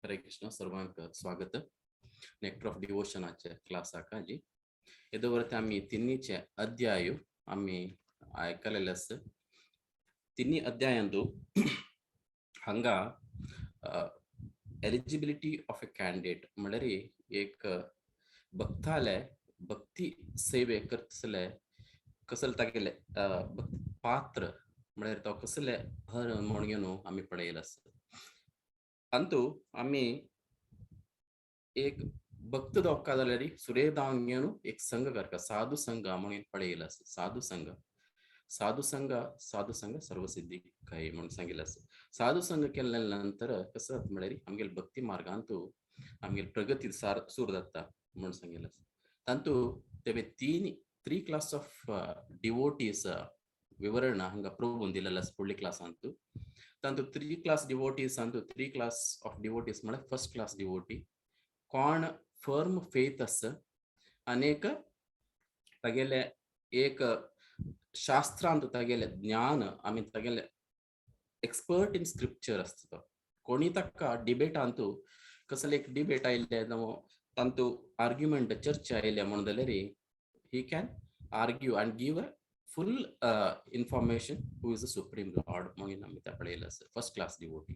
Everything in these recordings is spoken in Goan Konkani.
हरे कृष्ण. सर्वांक स्वागत नेक्टर ऑफ डिवोशनाचे क्लासाक. आजी येदो आमी तिन्हीचे अध्याय आमी आयकलेले आसा. तिन्ही अध्यायांतू हांगा एलिजिबिलिटी ऑफ ए कॅन्डिडेट, म्हणल्यार एक भक्ताले भक्ती सेवे करतले कसले तागेले पात्र, म्हळ्यार तो कसले हर म्हणून न्हू आमी पळयला आसा. अंतू आमी एक भक्त दोका जाल्यार सुरेर धांवन घेवन एक संघ करता, साधू संघ म्हणून पळयला आसा. साधू संघ, साधू संघ, साधू संघ सर्वसिद्धी काय म्हणून सांगितलं आसा. साधू संघ केल्या नंतर कसं जाता म्हळ्यार आमगेले भक्ती मार्गांतू आमगेले प्रगती सार सूर जाता म्हणून सांगितलं आसा. तांतू तेवे तीन थ्री क्लास ऑफ डिवोटीज विवरण हांगा प्रभून दिलेलं आसा फुडल्या क्लासांतू. तांतू थ्री क्लास डिवोटीज अंतू थ्री क्लास ऑफ डिवोटीज म्हळ्यार फर्स्ट क्लास डिवोटी कोण फर्म फेथ आसा अनेक तागेले एक शास्त्रांत तागेले ज्ञान आमी तागेले एक्सपर्ट इन स्क्रिप्चर आसता तो. कोणी ताका डिबेटांतू कसले एक डिबेट आयिल्ले जावं तांतू आर्ग्युमेंट चर्चा आयल्या म्हणून जाल्यार he can argue and give a full information who is a supreme lord म्हणून आमी त्या पळयलें आसा फर्स्ट क्लास डिवोटी.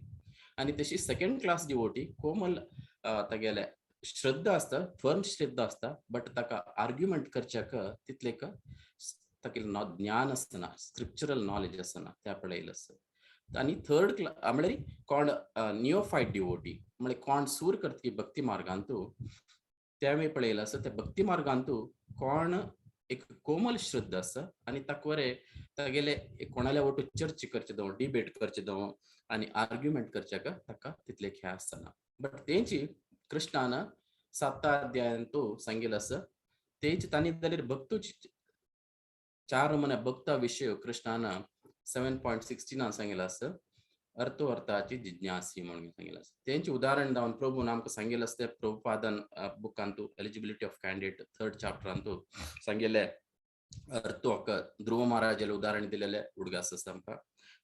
आनी तशी सेकंड क्लास डिवोटी कोमल तागेले श्रद्धा आसता, फर्म श्रद्धा आसता, बट ताका आर्ग्युमेंट करच्याक तितले तागेलें ज्ञान आसना, स्क्रिप्चरल नॉलेज आसना, त्या पळयलें आसा. आनी थर्ड क्लास म्हळ्यार कोण नियोफायट डिवोटी, म्हळ्यार कोण सूर करतकी भक्ती मार्गांतू. त्यावेळी पळयलें आसा, त्या भक्ती मार्गांतू कोण एक कोमल श्रद्धा आसा आनी ताका बरें तागेले कोणाल्या वटू चर्चा करचे जावं डिबेट करचे जावं आनी आर्ग्युमेंट करच्याक ताका तितले हें आसना. बट तेंची कृष्णान साता अध्यायांतू सांगिल्लें आसा. तेच तांणी जाल्यार भक्तूची चार मने भक्ता विषय कृष्णान 7.16 सांगिल्लें आसा. अर्थो अर्थाची जिज्ञासी म्हणून सांगिल्लें आसा. तेंचे उदाहरण दावन प्रभून आमकां सांगिल्लें आसा. प्रभुपादन बुकांतू एलिजिबिलिटी ऑफ कॅन्डिडेट थर्ड चॅप्टरांतू सांगिल्लें अर्थो ध्रुव महाराजाले उदाहरण दिलेले उडगास आसा आमकां.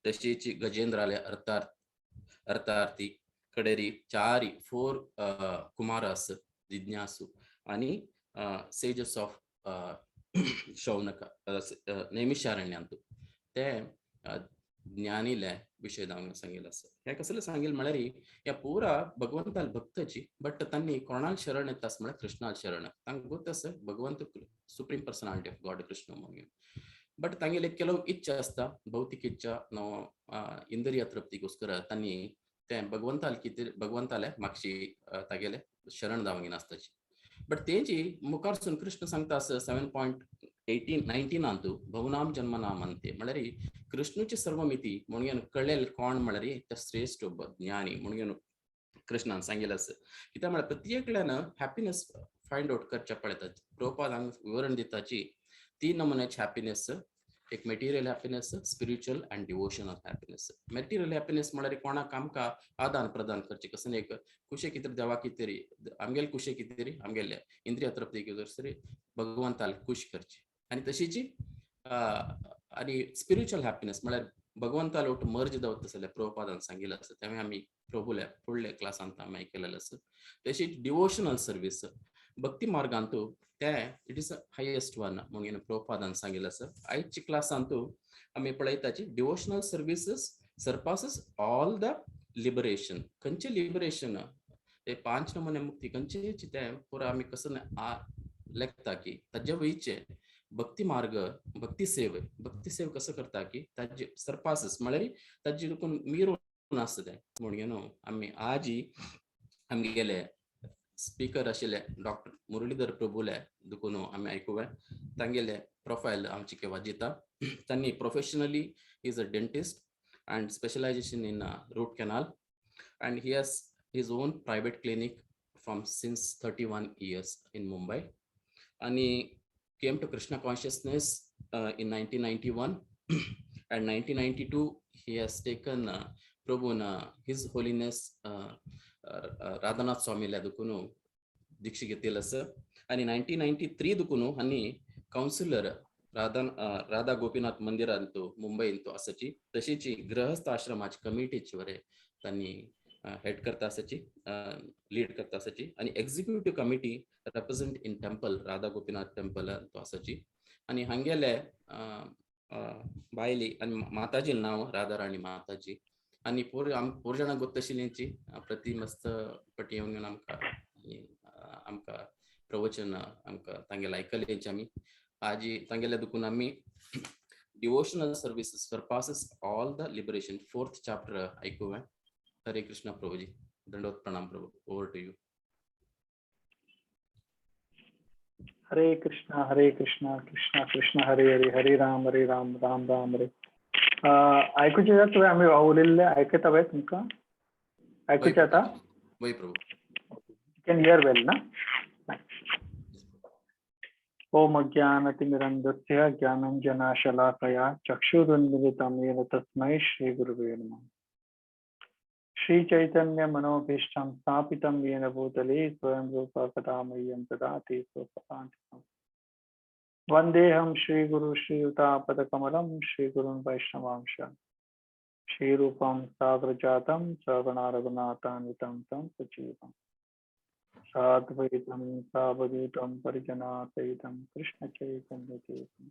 तशीच गजेंद्राले अर्थार्थ अर्थार्थी कडेरी चारी फोर कुमारास जिज्ञासू आणि सेजस ऑफ शौनक नैमिषारण्यांतू ते ज्ञानीले विषय दावन सांगिल्लें आसा. हें कसलें सांगिल्लें म्हळ्यार ह्या पुरा भगवंताल भक्तची, बट तांणी कोणाक शरण येता म्हळ्यार कृष्णाल शरण. तांकां गोत आसा Bhagwant supreme personality of God Krishna म्हणून, बट तांगेले ಕೆಲವು इच्छा आसता, भौतिक इच्छा नो इंद्रिय तृप्तीಗೋस्ಕರ तांणी ते भगवंताल कितें भगवंताले मागशी तागेले शरण जावंक नासताची. बट तेंची मुखारसून कृष्ण सांगता आसा 7.18 19 बहूनाम जन्मनाम अंते, म्हळ्यार कृष्णूची सर्वमिती म्हणून कळेल कोण म्हळ्यार ते श्रेष्ठ ज्ञानी म्हणून कृष्णान सांगिल्लें आसा. कित्याक म्हळ्यार प्रत्येकल्यान हॅपिनेस फायंड आउट करच्या पळयतात. प्रभुपाद हांगा विवरण दिताची तीन नमुन्याची हॅपिनेस, एक material happiness, spiritual and devotional happiness. Material happiness म्हळ्यार कोणाक आमकां आदान प्रदान करचें, कसं एक खुशे कितें देवा कितें आमगेले खुशे कितें आमगेले इंद्रिय तृप्ती तरी भगवंताल खुश करची. आनी तशीची आनी स्पिरिच्युअल हॅपिनेस म्हळ्यार भगवंताल ಒಟ್ಟು मर्ज जावत जाल्यार प्रभुपादान सांगिल्लें आसा. तें आमी प्रभुल्या फुडल्या क्लासांत आमी आयकलेलें आसा. तशीच डिवोशनल सर्वीस भक्ती मार्गांतू ते it is highest one म्हणून प्रभुपादान सांगिल्लें आसा. आयच्या क्लासांतू आमी पळयताची devotional services surpasses all the liberation. खंयचे लिबरेशन ते पांच नमुने मुक्ती खंयचे ते पुरा आमी कसं लेखता की ताजे वयचे भक्ती मार्ग, भक्ती सेव, भक्ती सेव कसं करता की ताजे सरपासस, म्हळ्यार ताजे देखून मिरोवन आसता तें म्हणून न्हू आमी आजी आमगेले स्पीकर आशिल्ले डॉक्टर मुरलीधर प्रभुले देखून आमी आयकुया. तांगेले प्रोफायल आमची वाजिता. तांणी professionally is a dentist and specialization in root canal, and he has his own private clinic from since 31 years in Mumbai. And he came to Krishna consciousness in 1991, and 1992 he has taken Prabhuna His Holiness Radhanath Swami देखून दीक्षा घेतलेलं आसा. आणि 1993 देखून हांणी काउन्सिलर राधा राधा गोपीनाथ मंदिरांतू मुंबईंतू आसाची. तशीच गृहस्थ आश्रमाची कमिटीची वरे त्यांनी हेड करता आसाची, लीड करता आसाची आणि executive committee represent in temple Radha Gopinath temple आसाची. आणि हांगेले बायली आणि माताजी नाव राधा राणी माताजी. आणि पोर आम पोर जाणांक गोत्त आशिल्ल्यांची प्रति मस्त पटी येवन येवन आमकां आमकां प्रवचन आमकां तांगेले आयकलेंची आमी आजी तांगेले दुखून आमी devotional services surpasses all the liberation fourth chapter आयकुया. हरे कृष्णा प्रभुजी, दंडवत प्रणाम प्रभु, over to you. Hare Krishna Krishna Krishna Hare Hare, Hare Ram Hare Ram Ram Ram Hare. आयकुचे जाता तुवें आमी उलयल्लें आयकता पळय तुमकां आयकुचें जाता? वय प्रभु. Can here वेल ना? ओम अज्ञानतिमिरन्दस्य ज्ञानञ्जनशलाकया चक्षुरुन्मीलितं येन तस्मै श्रीगुरुवे नमः. श्रीचैतन्यमनोभीष्टं स्थापितं येन भूतले स्वयं रूपः कदा मह्यं ददाति स्वपदान्तिकम्. वन्देऽहं श्रीगुरु श्रीयुतापदकमलं श्रीगुरुं वैष्णवांश श्रीरूपं सागरजातं सगणा रघुनाथान्वितं तं सजीवम् साद्वैतं सावधूतं परिजनासहितं कृष्णचैतन्यदेवं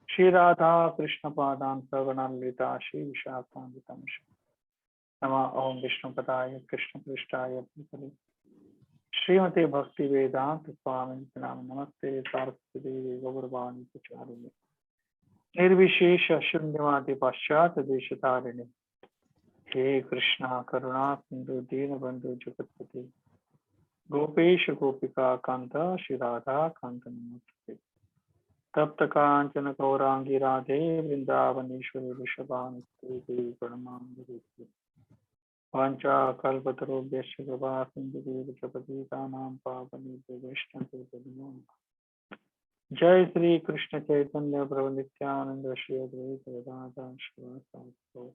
श्रीराधा कृष्णपादान् सगणा श्रीविशाखान्वितं. नमः ओम विष्णुपदाय कृष्णपृष्ठाय भूतले श्रीमते भक्ति वेदांत स्वामी नाम नमस्ते सारस्वती देवी गौरवाणी प्रचारिणे निर्विशेष शून्यवादी पाश्चात्य देशतारिणे. हे कृष्णा करुणा सिंधु दीनबंधु जगतपते गोपेश गोपिका कांत श्री राधा कांत नमस्ते. तप्त कांचन गौरांगी राधे वृंदावनेश्वरी वृषभानुसुते देवी प्रणमामि. वाञ्छा कल्पतरुभ्यश्च कृपा सिन्धुभ्येव च पतितानां पावनेभ्यो वैष्णवेभ्यो नमो नमः. जय श्री कृष्ण चैतन्य प्रभु नित्यानंद श्री अद्वैत गदाधर श्रीवासादि.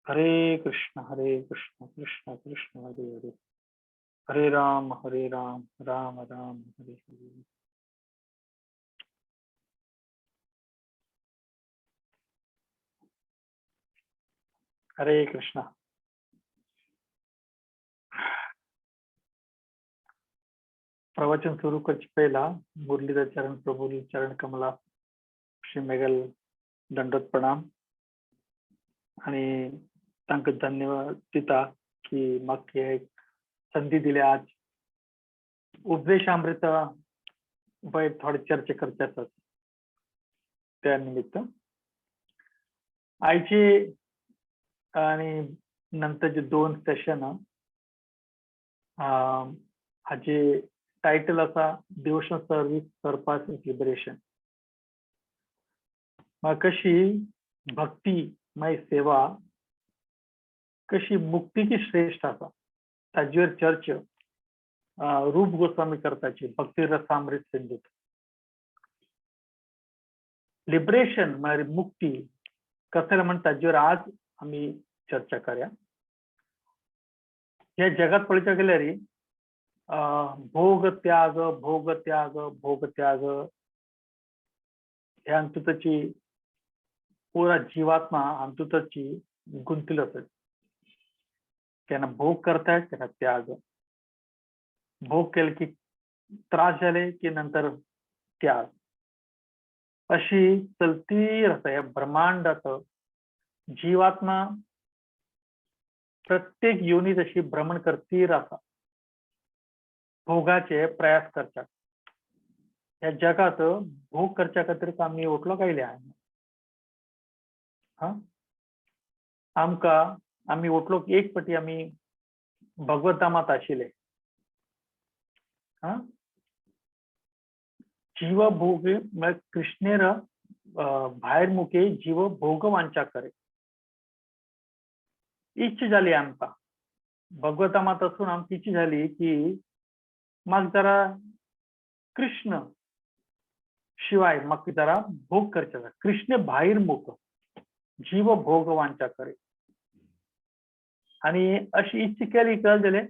हरे कृष्ण कृष्ण कृष्ण हरे हरे, हरे राम राम राम हरे हरे. हरे कृष्णा. प्रवचन सुरू करचे पहिला मुरलीधर चरण प्रभू चरण कमला श्री मेघल दंडवत प्रणाम आणि तांकां धन्यवाद दिता की म्हाका एक संधी दिल्या आज उपदेशामृत वयर थोडे चर्चा करचे आसात. त्या निमित्त आयचे आणि नंतरचे दोन सेशन हाचे टायटल आसा डिवोशनल सर्वीस सरपास लिबरेशन. कशी भक्ती मागीर सेवा कशी मुक्तीची श्रेष्ठ आसा ताजेर चर्च रूप गोस्वामी करताची भक्ती रसामृत सिंधूत. लिबरेशन म्हळ्यार मुक्ती कसं म्हण ताजेर आज आमी चर्चा करया. ह्या जगात पळोवच्या गेल्यार भोग त्याग भोग त्याग भोग त्याग हे अंतुताची पुरा जीवात्मा अंतुताची गुंतली आसा. केन्ना भोग करताय केन्ना त्याग, भोग केले की त्रास जाले की नंतर त्याग, अशी चलती आसा. ह्या ब्रह्मांडात जीवात्मा प्रत्येक योनीत अशी भ्रमण करती आसा, भोगाचे प्रयास करतात. ह्या जगात भोग करच्या खातीर आमी उठलो कायले हा आमकां आमी उठलो एक पटी आमी भगवत धामांत आशिल्ले. हा जीव भोग म्हळ्यार कृष्णेर भायर मुखे जीव भोग वांछा करे इच्छा जाली आमकां भगवत धामांत आसून आमकां इच्छा जाली की म्हाका जरा कृष्ण शिवाय म्हाका जरा भोग करचे आसा. कृष्ण भायर मुख जीव भोग वांछा करे आणि अशी इच्छा केली कळ जाले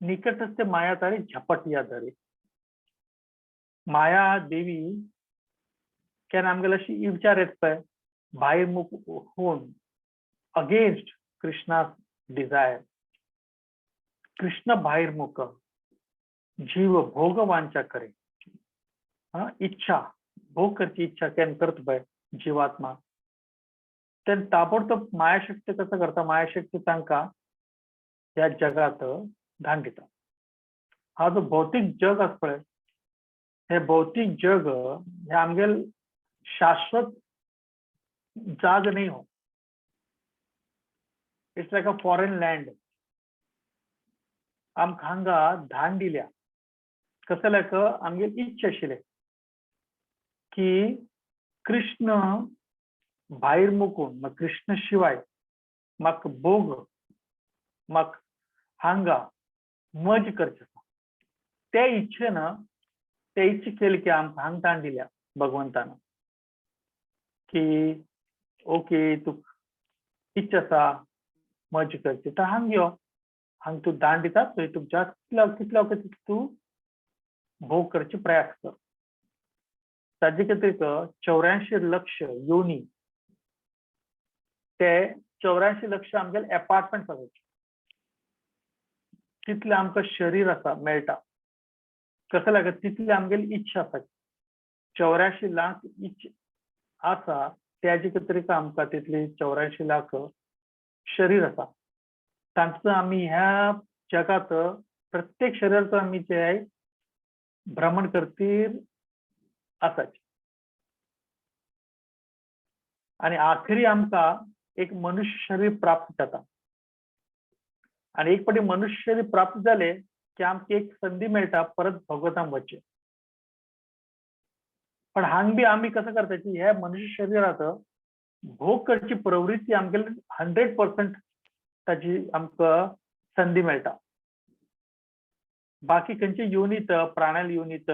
निकटस्थ माया तारे झपटिया धरे. माया देवी केन्ना आमगेले अशी विचार येता पळय भायर मुख होवन अगेन्स्ट कृष्णा डिझायर, कृष्ण भायर मुख जीव भोग वांछा करे. इच्छा भोग करची इच्छा केन्ना करता पळय जिवात्मा, तेन्ना ताबडतोब मायाशक्ती कसं करता, मायाशक्ती तांकां ह्या जगात धाड दिता. हा जो भौतीक जग आसा पळय, हे भौतीक जग हे आमगेल शाश्वत जाग न्ही हो. It's like a foreign land. आमकां हांगा धाड दिल्या कसं लायक आमगेल इच्छा आशिल्ले की कृष्ण भायर मुकून मग कृष्ण शिवाय म्हाका भोग म्हाका हांगा मज करचे. ते इच्छेन ते इच्छा केली की आमकां हांगा ताण दिल्या भगवंतान की ओके तूं इच्छा आसा मज करची तर हांग यो, हांग तूं दान दिता थंय तुमच्या कितलो कितलो वखत तूं भोग करचे प्रयास कर. ताजे खातीर 84 लक्ष योनी, ते 84 लक्ष आमगेले एपार्टमेंट आसा, तितलें आमकां शरीर आसा मेळटा. कसं लागत तितली आमगेली इच्छा आसा, 84 लाख इच्छा आसा, त्याजे खातीर आमकां तितली 84 लाख शरीर आसा. तांचो आमी ह्या जगात प्रत्येक शरीराचो आमी जे भ्रमण करतीर आसाच. आणि आखरी आमकां एक मनुष्य शरीर प्राप्त जाता. आणि एक पाटी मनुष्य शरीर प्राप्त जाले की आमकां एक संदी मेळटा परत भगवतान वचचें. पण हांग बी आमी कसं करता की ह्या मनुष्य शरीरात भोग करची प्रवृत्ती आमगेली 100% ताची आमकां संदी मेळटा. बाकी खंयचे योनीत, प्राण्याल योनीत,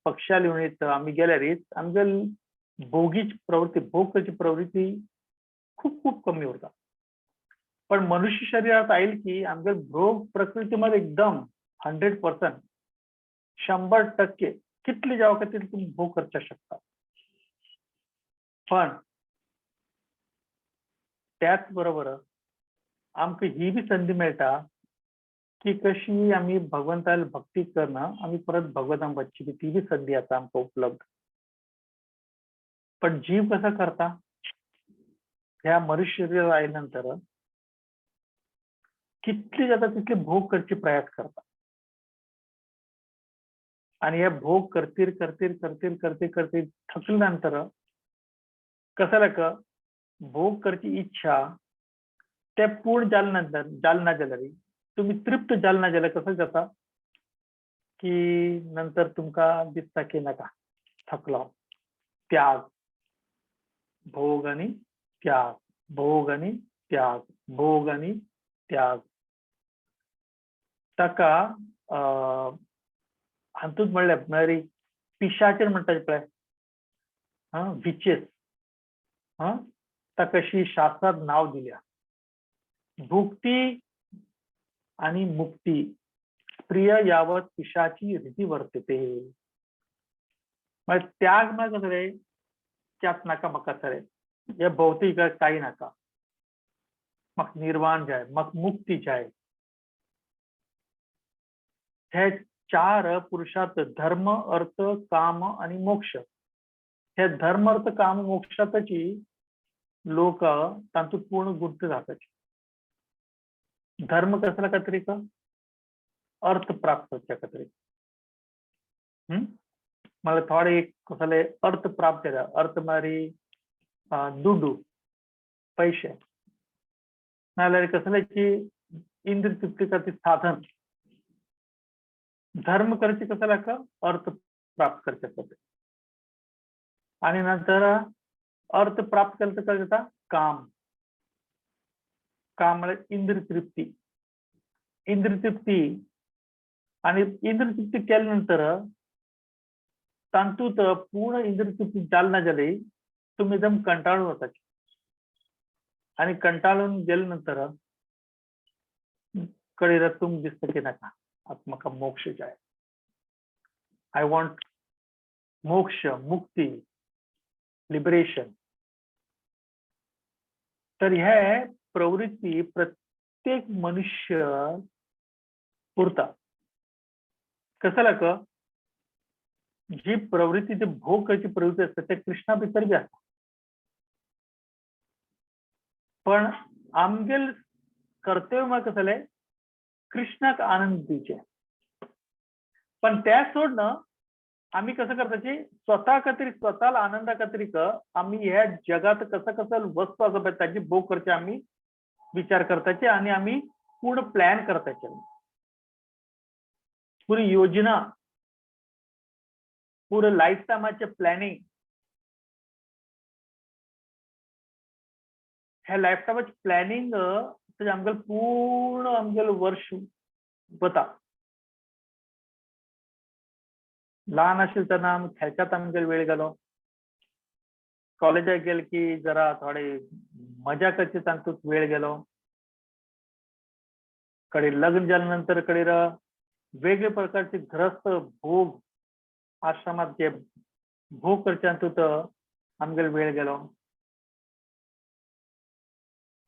पक्षाल योनीत आमी गेल्यार आमगेल भोगीची प्रवृत्ती, भोग करची प्रवृत्ती खूप खूप कमी उरता. पण मनुष्य शरीरात आयल की आमगेल भोग प्रकृतीमध्ये एकदम 100% 100% कितले जावं तितले तुमी भोग करच्या शकता. पण त्याच बरोबर आमकां ही बी संदी मेळटा की कशी आमी भगवंताल भक्ती करना आमी परत भगवंतान वचची ती बी संदी आसा आमकां उपलब्ध. पण जीव कसा करता ह्या मनुष्य शरीरात आयल्या नंतर कितली जाता तितले भोग करचे प्रयास करता. आणि हे भोग करतील करतील करतील करतील करतील थकल्यानंतर कसं लाग भोग करची इच्छा ते पूर्ण जाले नंतर जाले ना जाल्यार तुम्ही तृप्त जाले ना जाल्यार कसं जाता की नंतर तुमकां दिसता की नाका थकलो, त्याग, भोग आणि त्याग, भोग आणि त्याग, भोग आणि त्याग. ताका हातूंत म्हणलें म्हळ्यार पिशाचेर म्हणटा पळय, आं विचेस, आं ताका अशी शास्त्रांत नांव दिल्या, भुक्ती आणि मुक्ती प्रिय यावत पिशाची रीती वर्तते. म्हळ्यार त्याग म्हळ्यार कसं रे, त्यात नाका म्हाका सरे हे भौतीक काही नाका, म्हाका निर्वाण जाय, म्हाका मुक्ती जाय. हे चार पुरुषार्थ धर्म, अर्थ, काम आणि मोक्ष. हे धर्म, अर्थ, काम, मोक्षाची लोक तातूंत पूर्ण गुंत जातात. धर्म कसला खातीर, अर्थ प्राप्त करच्या खातीर. मला थोडे एक कसले अर्थ प्राप्त जाता, अर्थ म्हळ्यार दुडू पैशे, नाजाल्यार कसल्याची इंद्र तृप्ती खातीर साधन. धर्म करचे कसल्याक अर्थ प्राप्त करचे खातीर. आणि नंतर अर्थ प्राप्त केलं तर काय जाता, काम. काम म्हळ्यार इंद्र तृप्ती, इंद्र तृप्ती. आणि इंद्र तृप्ती केल्या नंतर तातूंत पूर्ण इंद्र तृप्ती जाल ना जाली तुमी एकदम कंटाळून वताची. आणि कंटाळून गेल्या नंतर कडेर तुमकां दिसता की नाका आतां म्हाका मोक्ष जाय, I want मोक्ष, मुक्ती, लिबरेशन. तर हे प्रवृत्ती प्रत्येक मनुष्य उरता. कसं का जी प्रवृत्ती ते भोग करची प्रवृत्ती असते ते कृष्णा भितर बी आसता, पण आमगेल कर्तव्य मग कसं जालें, कृष्णाक आनंद दिवचे. पण त्या सोडणं आम्ही कसं करताची, स्वतः खातीर स्वतःला आनंदा खातीर आम्ही ह्या जगात कसं कसं वस्तू आसा पळय ताची भोग करचे आम्ही विचार करताचे आणि आम्ही पूर्ण प्लॅन करताचे, पुरी योजना, पुरं लाईफ टायमाचे प्लॅनिंग. ह्या लाईफ टायमाचे प्लॅनिंग आमगेल पूर्ण आमगेल वर्ष वता. लहान असेल तर ना खेळच्यात आमगेल वेळ गेलो, कॉलेजाक गेले की जरा थोडे मजा करची तातूंत वेळ गेलो, कडे लग्न जाल्या नंतर कडे वेगळे प्रकारचे ग्रस्त भोग आश्रमात जे भोग करचे तातूंत आमगेल वेळ गेलो.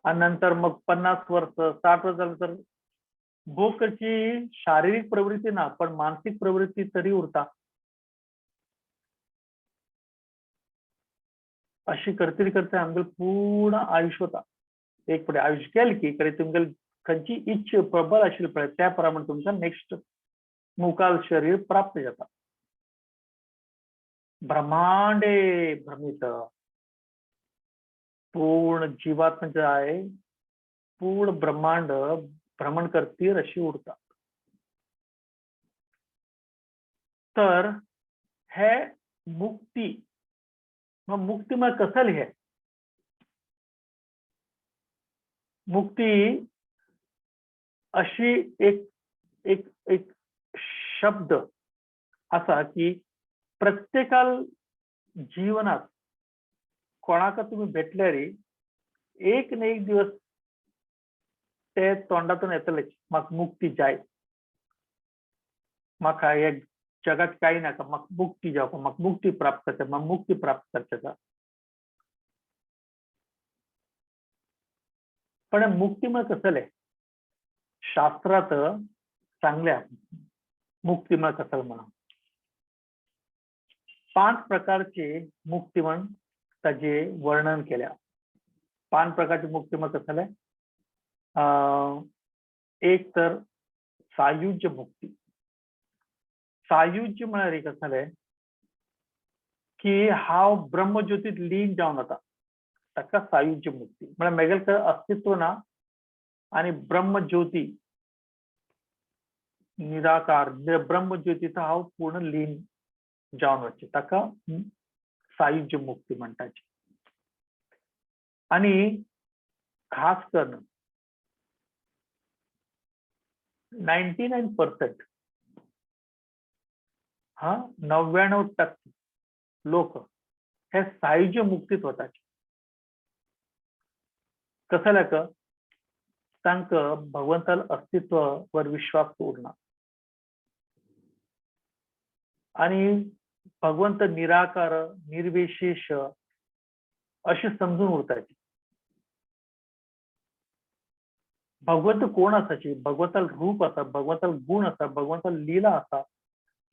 आणि नंतर मग 50 वर्ष 60 वर्ष झालं तर भोग करची शारीरिक प्रवृत्ती ना पण मानसिक प्रवृत्ती तरी उरता. अशी करते करते आमगेल पूर्ण आयुष्य होता. एक पुढे आयुष्य गेल की कडे तुमगेल खंयची इच्छा प्रबल आशिल्ली पळय त्या प्रमाणे तुमकां नेक्स्ट मुखाल शरीर प्राप्त जाता. ब्रह्मांडे भ्रमित पूर्ण जीवात्मा जे आहे पूर्ण ब्रह्मांड भ्रमण करतील अशी उरता. तर हे मुक्ती, मग मुक्ती मग कसं हे मुक्ती अशी एक एक एक शब्द असा की प्रत्येकाल जीवनात कोणाक तुम्ही भेटल्यार एक न एक दिवस ते तोंडातून येतलेच, म्हाका मुक्ती जाय, म्हाका हे जगात काही नाका, म्हाका मुक्ती जावपा, म्हाका मुक्ती प्राप्त करचे, म्हाका मुक्ती प्राप्त करचे. पण मुक्ती मग कसले शास्त्रात चांगल्या मुक्ती मग कसं म्हणा 5 प्रकारचे मुक्ती म्हण ताजे वर्णन केल्या. 5 प्रकारचे मुक्ती मग कसले, एक तर सायुज्य मुक्ती. सायुज्य म्हळ्यार कसले की हांव ब्रह्मज्योतीत लीन जावन वता ताका सायुज्य मुक्ती. म्हळ्यार मेगेले अस्तित्व ना आणि ब्रह्मज्योती निराकार ब्रह्मज्योतीत हांव पूर्ण लीन जावन वचचें ताका सायुज्य मुक्ती म्हणटाची. आणि खास करून 99% हा 99% लोक हे सायुज्य मुक्तीत वताचे. कसं लाग तांकां भगवंताल अस्तित्वावर विश्वास उरना आणि भगवंत निराकार निर्विशेष अशी समजून उरताची. भगवंत कोण आसाची, भगवंताल रूप आसा, भगवंताल गुण आसा, भगवंताल लीला आसा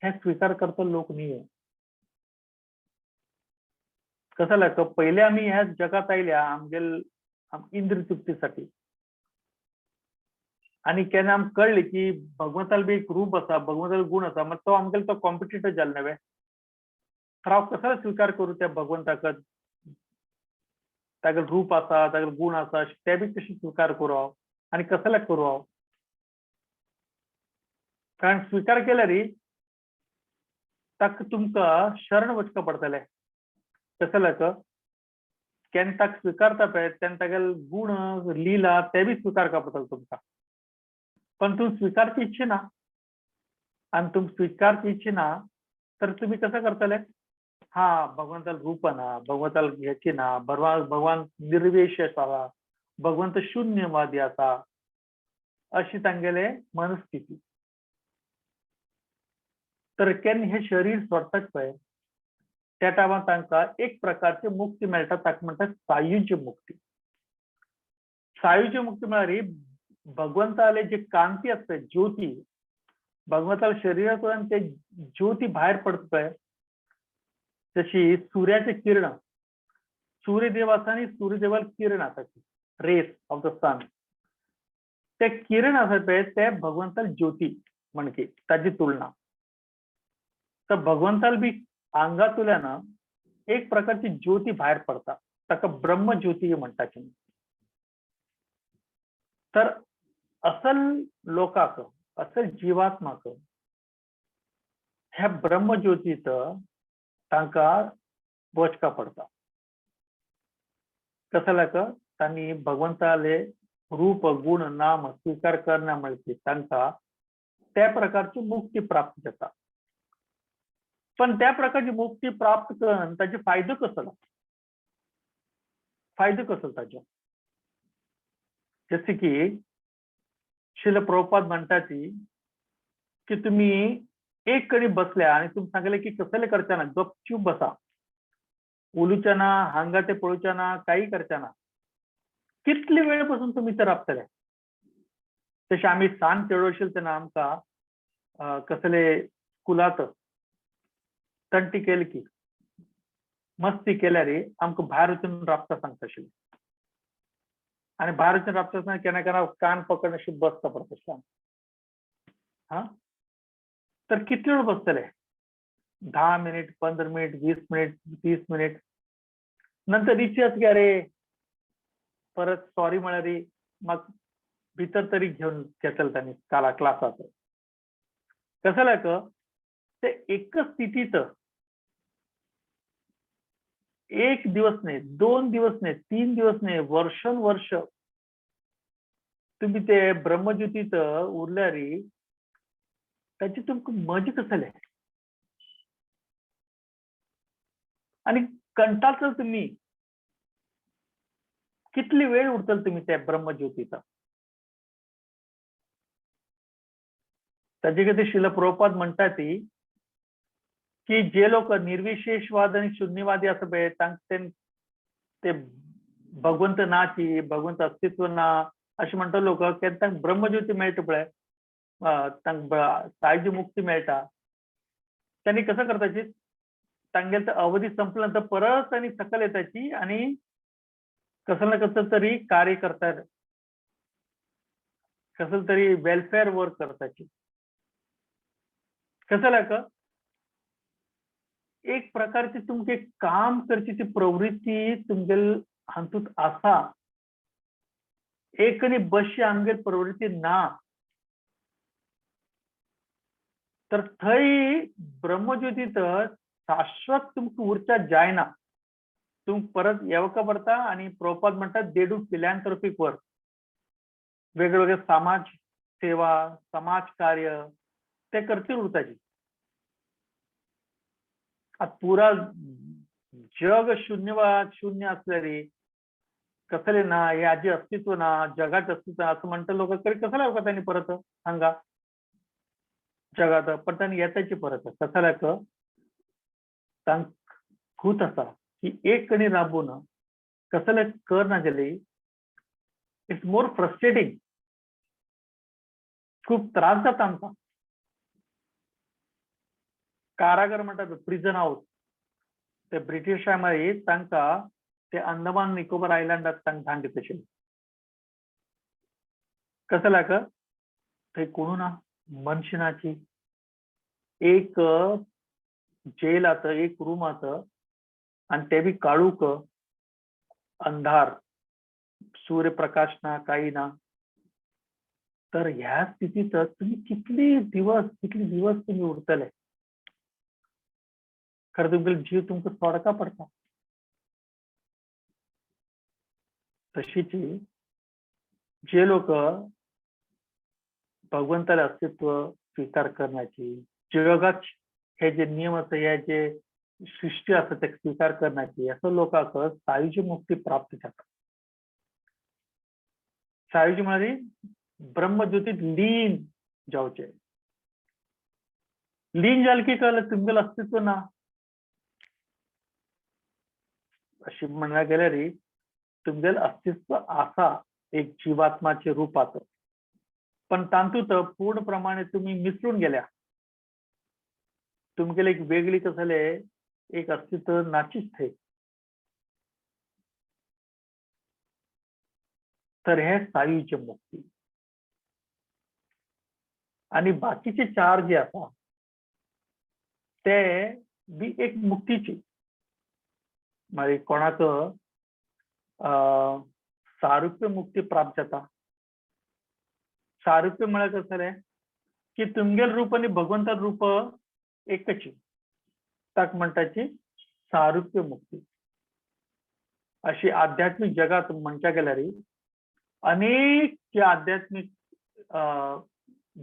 हे स्वीकार करता लोक न्ही. कसं लाग पहिले आम्ही ह्या जगात आयल्या आमगेल इंद्रिय तृप्तीसाठी आणि केन्ना आमकां कळ्ळें की भगवंताल बी एक रूप आसा, भगवंताल गुण आसा, मग तो आमगेलो तो कॉम्पिटिटर जालो नव्हे. तर हांव कसो स्वीकार करूं त्या भगवंताक, तागेलें रूप आसा, तागेलो गुण आसा ते बी कशें स्वीकार करूं हांव आनी कसले करूं हांव? कारण स्वीकार केल्यार ताका तुमकां शरण वचका पडटलें. कसं लाग केन्ना ताका स्विकारता पळय तेन्ना तागेले गुण लीला ते बी स्वीकार करपा पडटले तुमकां. पण तूं स्विकारची इच्छा ना आणि तुम स्विकारची इच्छा ना तर तुम्ही कसं करतले, हा भगवंताला रूप ना, भगवंताला घ्यायची ना, भगवान निर्वेश असावा, भगवंत शून्यवादी असा अशी तांगेले मनस्थिती. तर केन्ना हे शरीर सोडतात पळय त्या टायमार तांकां एक प्रकारची मुक्ती मेळटा, ताका म्हणटात सायुज्य मुक्ती. सायुज्य मुक्ती म्हळ्यार भगवंताले जे कांती आसता, ज्योती, भगवंताल्या शरीरांतल्यान ते ज्योती भायर पडटा पळय, जशी सूर्याचे किरण, सूर्यदेव आसा आनी सूर्यदेवाल किरण आसा, रेस ऑफ the सन, ते किरण आसा पळय ते भगवंताल ज्योती म्हणकी ताची तुलना. तर भगवंताल बी आंगातुल्यान एक प्रकारची ज्योती भायर पडता, ताका ब्रह्मज्योती म्हणटाची. तर असल लोकाक, असल जिवात्माक ह्या ब्रह्मज्योतीत तांकां वचका पडता. कसल्याक तांणी भगवंताले रूप गुण नाम स्वीकार करना म्हळ्यार तांकां त्या प्रकारची मुक्ती प्राप्त जाता. पण त्या प्रकारची मुक्ती प्राप्त करून ताचे फायदो कसलो, फायदो कसलो ताचो? जसे की श्रील प्रभुपाद म्हणटा ती की तुम्ही एक कडे बसल्या आणि तुम्ही सांगले की कसले करच्या ना, गपचूप बसा, उलुच्या ना, हांगा ते पळोवच्या ना, काही करच्या ना, कितले वेळ पासून तुम्ही तर राबतले. तशें आमी सान चेडो तेन्ना आमकां कसले स्कुलांत तंटी केली की मस्ती केल्यार आमकां भायर वचून राबता सांगता आशिल्ले. आनी भायर वचून राबता आसतना केन्ना केन्ना कान पकडून अशी बसता पडटा आशिल्लें. हा, तर कितले वेळ बसतले? 10 मिनिट, 15 मिनिट, 20 मिनिट, 30 मिनिट, नंतर इच्छाच की अरे परत सॉरी म्हळ्यार मग भितर तरी घेवन घेतले तांणी काला क्लासात. कसल्याक ते एकच स्थितीत एक दिवस नाही, 2 दिवस नाही, 3 दिवस नाही, वर्षानुवर्ष तुम्ही ते ब्रह्मज्योतीत उरल्यारी त्याची तुमकां मजा कसले आणि कंटाळतल तुम्ही, कितली वेळ उरतल तुम्ही त्या ब्रह्मज्योतीचा. ताजे खातीर श्रील प्रभुपाद म्हणटा ती की जे लोक निर्विशेषवाद आणि शून्यवादी आसा पळय तांकां ते भगवंत ना की भगवंत अस्तित्व ना अशें म्हणटा लोक, केन्ना तांकां ब्रह्मज्योती मेळटा पळय, तांकां सायुज्य मुक्ती मेळटा, तांणी कसं करताची तांगेले अवधी संपल्या नंतर परत तांणी सकल येताची आणि कसं ना कसं तरी कार्य करतात, कसं तरी वेलफेअर वर्क करताची. कसं लाग एक प्रकारची तुमके काम करची ती प्रवृत्ती तुमगेल हातूंत आसा, एक आनी बसची आमगेर प्रवृत्ती ना, तर थंय ब्रह्मज्योती तर शाश्वत तुमकां उरच्या जायना, तुमकां परत येवका पडटा. आनी प्रभुपाद म्हणटात they do फिलॅन्थ्रोपीक वर्क, वेगळे वेगळे समाज सेवा, समाज कार्य ते करतील उरताची. आता पुरा जग शून्यवाद शून्य असल्यारी कसले ना हे आजी अस्तित्व ना, जगात अस्तित्व असं म्हणतात लोक, तरी कसं लावका त्यांनी परत सांगा जगात, पण त्यांनी येताची परत कसल्याक खूत असा की एक कणी राबून कसले कर ना जाली it's more frustrating, खूप त्रास जाता आमकां. कारागर म्हणटात प्रिजन हाऊस, ते ब्रिटिश टायमार तांकां ते अंदमान निकोबार आयलंडात तांकां धाडून दिता आशिल्ले. कसं लाग थंय कोणू ना, मनशिनाची एक जेल आसा, एक रूम आसा आणि ते बी काळूक अंधार, सूर्यप्रकाश ना, काही ना. तर ह्या स्थितीत तुम्ही कितले दिवस, कितले दिवस तुम्ही उरतले? खरं तुमगे जीव तुमकां सोडका पडटा. तशीच जे लोक भगवंताले अस्तित्व स्वीकार करण्याची, जगात हे जे नियम आसा, हे जे सृष्टी आसा ते स्वीकार करण्याची, असो लोकांक सायुज्य मुक्ती प्राप्त जाता. सायुज्य म्हळ्यार ब्रह्मज्योतीत लीन जावचे. लीन जालें की कळलें तुमगेलें अस्तित्व ना, अशी म्हणल्या गेल्यार तुमगेलें अस्तित्व आसा एक जीवात्माचे रूपात, पण तातूंत पूर्ण प्रमाणे तुम्ही मिसळून गेल्या, तुमगेले एक वेगळी कसले एक अस्तित्व नाचीच थंय. तर हे सायुज्य मुक्ती. आणि बाकीचे चार जे आसा ते बी एक मुक्तीची. मागीर कोणाक सारुप्य मुक्ती प्राप्त जाता. सारुप्य म्हळ्यार कसलें की तुमगेल रूप आनी भगवंता रूप एकची, ताका म्हणटाची सारुप्य मुक्ती. अशी आध्यात्मिक जगात म्हणच्या गेल्यार अनेक जे आध्यात्मिक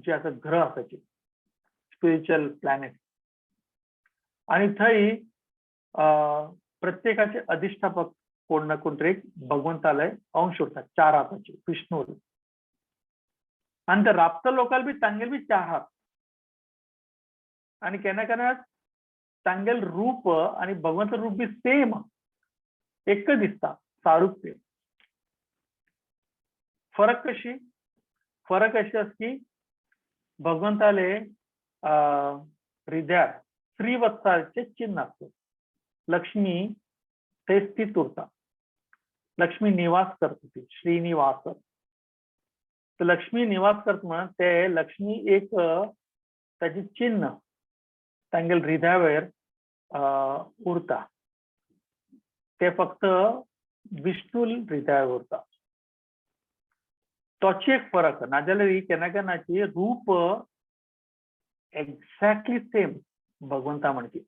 जे आसा ग्रह आसाची स्पिरिच्युअल प्लॅनेट, आणि थंय प्रत्येकाचे अधिष्ठापक कोण ना कोण तरी एक भगवंतालय अंश उरता चार हाताचे विष्णू. आणि ते राबता लोकांना बी तांगेल बी चार हात, आणि केन्ना केन्ना तांगेल रूप आणि भगवंत रूप बी सेम एक दिसता सारुप्य. फरक कशी? फरक अशी आसा की भगवंताले हृदयार श्रीवत्साचे चिन्ह आसता, लक्ष्मी ते स्थित उरता, लक्ष्मी निवास करता ती श्रीनिवास. तर लक्ष्मी निवास करता म्हणून ते लक्ष्मी एक ताचे चिन्ह तांगेल हृदयावेर उरता, ते फक्त विष्णू हृदयावर उरता. तोची एक फरक. नाजाल्यार ही केन्ना केन्नाची रूप एक्झॅक्टली सेम भगवंता म्हणची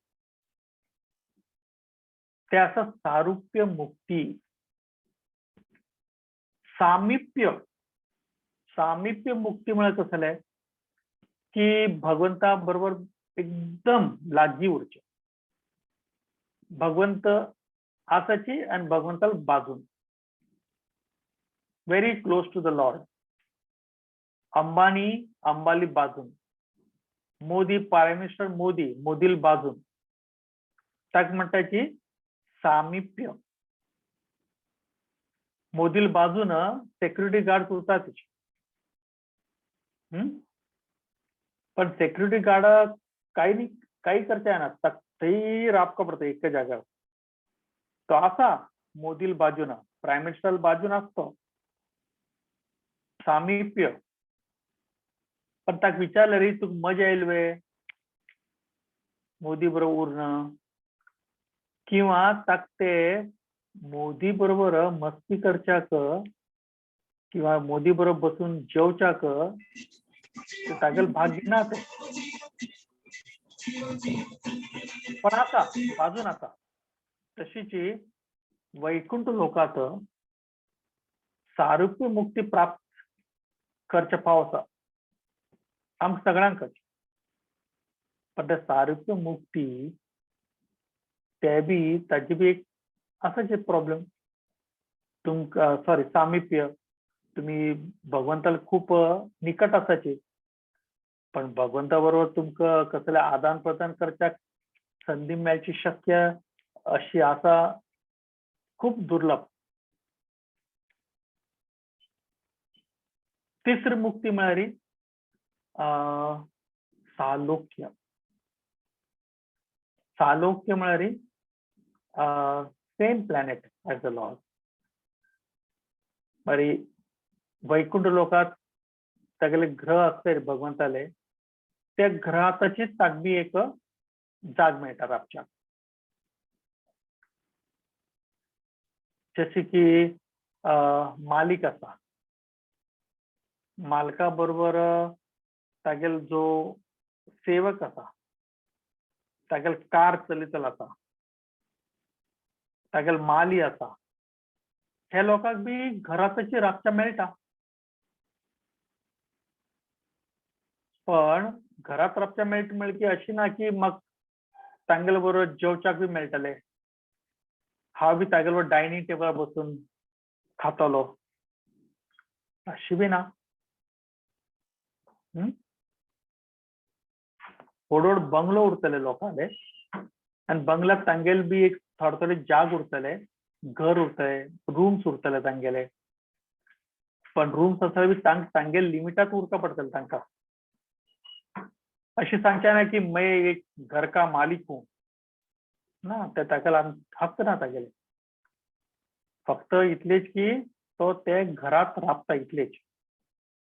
ते आसा सारुप्य मुक्ती. सामिप्य, सामिप्य मुक्ती म्हळ्यार कसलें की भगवंता बरोबर एकदम लागीं उरचें, भगवंत आसाची आनी भगवंताल बाजून, very close to the lord. Ambani ambali बाजून, मोदी प्रायम मिनिस्टर मोदी मोदील बाजून, ताका म्हणटाची सामिप्य. मोदील बाजून सेक्युरिटी गार्ड उरता तेची, पण सेक्युरिटी गार्ड काही नाही काही करता येना, थंय राबका पडता एका जाग्यार. तो आसा मोदील बाजून, प्रायम मिनिस्टर बाजून आसतो सामिप्य. पण ताका विचारलं रे तुका मजा येईल वे मोदी बरोबर उरणं, किंवा ताका ते मोदी बरोबर मस्ती करच्याक किंवा मोदी बरोबर बसून जेवच्याक तागेल भाग घेना ते, पण आसा बाजून आसा. तशीची वैकुंठ लोकात सारुप्य मुक्ती प्राप्त करचे फाव आसा आमकां सगळ्यांक करचें. पण ते सारुप्य मुक्ती ते बी ताची बी एक आसा जे प्रॉब्लेम तुमकां, सॉरी सामिप्य, तुम्ही भगवंताला खूप निकट आसाची, पण भगवंता बरोबर तुमकां कसले आदान प्रदान करच्याक संदी मेळची शक्य अशी आसा खूप दुर्लभ. तिसरी मुक्ती म्हळ्यार सालोक्य. सालोक्य म्हळ्यार same planet as the lord. बरी वैकुंठ लोकात तागेले ग्रह आसता भगवंताले, त्या ग्रहाची ताकबी एक जाग मेळटा राबच्याक. जशें की मालिक आसा, मालका बरोबर तागेलो जो सेवक आसा, तागेलो कार चलयतलो आसा, तागेलो माली आसा, हे लोकांक बी घरांत राबच्या मेळटा. पण घरात राबच्या मेळटा म्हळ्यार की अशी ना की म्हाका तांगेले बरोबर जेवच्याक बी मेळटले, हांव बी तागेले बरोबर डायनींग टेबलार बसून खातलो अशी बी ना. व्हड व्हड बंगलो उरतले लोकांले आनी बंगल्याक तांगेले बी एक थोडे थोडे जाग उरतले, घर उरतले, रूम्स उरतले तांगेले, पण रूम्स आसल्यार बी तांगेले लिमिटात उरका पडटले तांकां. अशें सांगचें ना की मैं एक घर का मालिक हूं ना, ते ताका हक्क ना तागेले. फक्त इतलेच की तो ते घरात राबता इतलेच,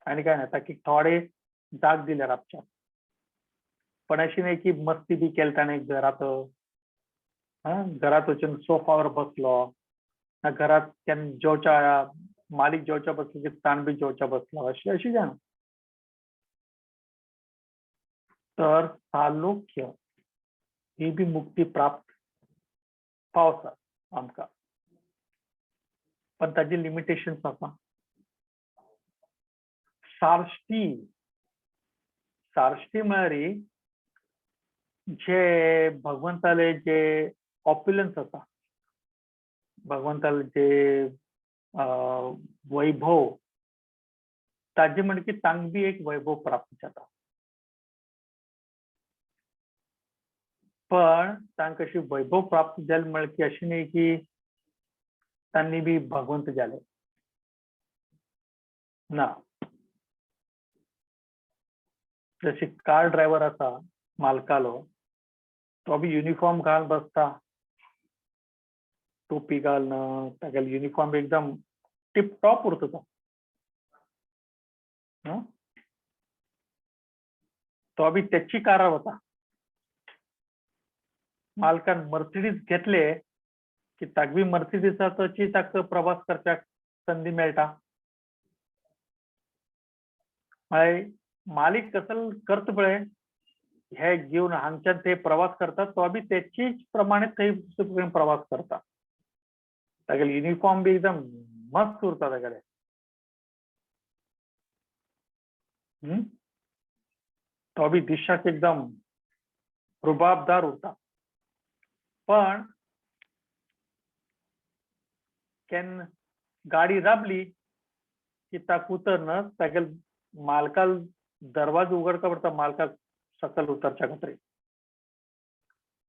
आनी काय ना. ताका थोडे जाग दिले राबच्या, पण अशी नाही की मस्ती बी केली ताणें घरात. घरात वचून सोफावर बसलो ना, घरात केन्ना जेवच्या मालिक जेवच्या बसलो की ताण बी जेवच्या बसलो, अशी अशी जाणा. तर सालोक्य ही बी मुक्ती प्राप्त पावता आमकां, पण ताजे लिमिटेशन्स आसा. सारष्टी, सारष्टी म्हळ्यार जे भगवंताले जे ऑप्युलन्स आसा, भगवंताले जे वैभव, ताजे म्हणकी तांक बी एक वैभव प्राप्त जाता. पण तांकां अशी वैभव प्राप्त जाले म्हळ्यार की अशें न्ही की तांणी बी भगवंत जाले ना. जशी कार ड्रायव्हर आसा मालकालो, तो बी युनिफॉर्म घाल बसता, टोपी घालून, तागेलो युनिफॉर्म एकदम टिपटॉप उरता तो. तो बी त्याची कारार वता. मालकान मर्सिडीज घेतले की ताका बी मर्सिडीसाची ताका प्रवास करच्याक संदी मेळटा. मागीर मालिक कसल करता पळय, हे घेवन हांगच्यान ते प्रवास करतात, तो बी त्याचीच प्रमाणे थंय दुसरे प्रवास करता. तागेले युनिफॉर्म बी एकदम मस्त उरता तागेले. तो बी दिशाक एकदम रुबाबदार उरता. पण केन्ना गाडी राबली की ताका उतरन तागेले मालकाल दरवाजो उगडका पडटा, मालकाक सकयल उतरच्या खातीर.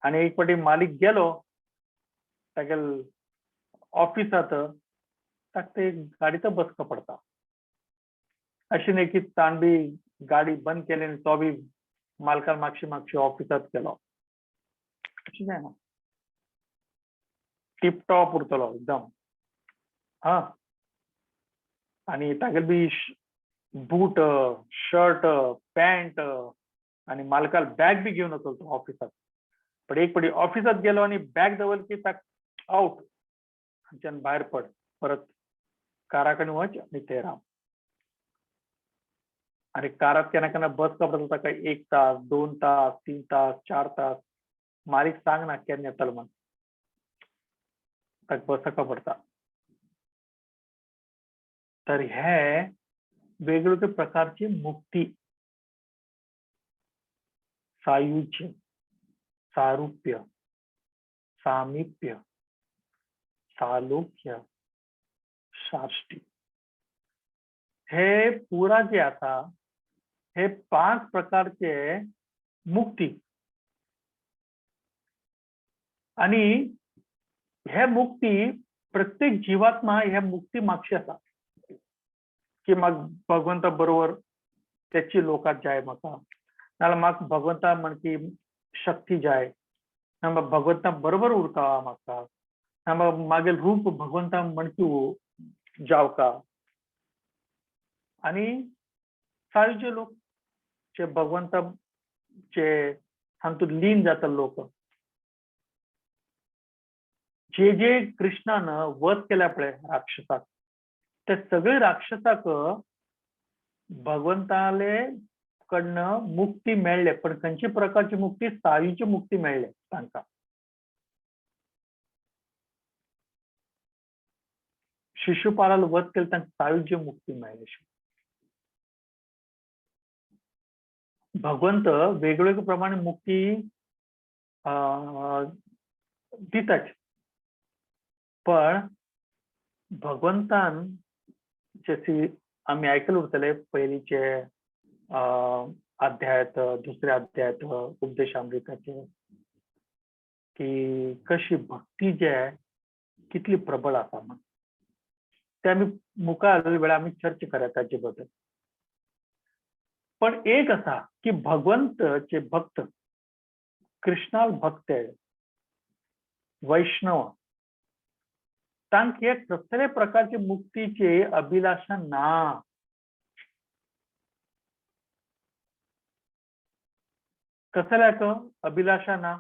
आनी एक फावटी मालिक गेलो तागेल ऑफिसांत, ताका ते गाडीत बसका पडटा. अशें न्ही की ताण बी गाडी बंद केली आनी तो बी मालकान मागशी मागशी ऑफिसांत गेलो, अशें जायना. टिपटॉप उरतलो एकदम. हा, आनी तागेले बी बूट, शर्ट, पॅन्ट आनी मालकाल बॅग बी घेवन वतलो तो ऑफिसांत. पण एक फावटी ऑफिसांत गेलो आनी बॅग दवरली की ताका आवट, हांगच्यान भायर पड, परत कारा कडेन वच आनी थंय राव. आनी कारात केन्ना केन्ना बस पडटा ताका 1 तास, 2 तास, 3 तास, 4 तास, मालिक सांग ना केन्ना येतलो म्हण, ताका बसका पडटा. तर हे वेगवेगळे प्रकारची मुक्ती, सायुज्य, सारुप्य, सामीप्य, सालोक्य, साष्टी, हे पुरा जे आसा हे 5 प्रकारचे मुक्ती. आणि हे मुक्ती प्रत्येक जीवात्मा ह्या मुक्ती मागशी आसा की म्हाका भगवंता बरोबर त्याची लोकात जाय, म्हाका नाजाल्यार म्हाका भगवंता म्हणकी शक्ती जाय, नाजाल्यार भगवंता बरोबर उरता म्हाका, नाजाल्यार मागीर रूप भगवंता म्हणकी जावका. आनी सायुज्य लोक जे भगवंताचे हातूंत लीन जाता लोक, जे जे कृष्णान वध केल्या पळय राक्षसाक, ते सगळे राक्षसाक भगवंताले कडनं मुक्ती मेळ्ळे, पण खंयचे प्रकारची मुक्ती, सायुज्य मुक्ती मेळ्ळे तांकां. शिशुपालाला वध केले तांकां सायुज्य मुक्ती मेळ्ळी. भगवंत वेगवेगळे प्रमाणे मुक्ती दिताच, पण भगवंतान जशी आमी आयकले उरतले पयलींचे अध्यायात, दुसऱ्या अध्यायात उपदेशामृताचे, की कशी भक्ती जे कितली प्रबळ आसा म्हण ते आमी मुखार वेळा आमी चर्चा करूया ताचे बद्दल. पण एक आसा की भगवंतचे भक्त, कृष्णाल भक्त, वैष्णव, तांक हे कसले प्रकारचे मुक्तीचे अभिलाषा ना. कसल्याक अभिलाषा ना?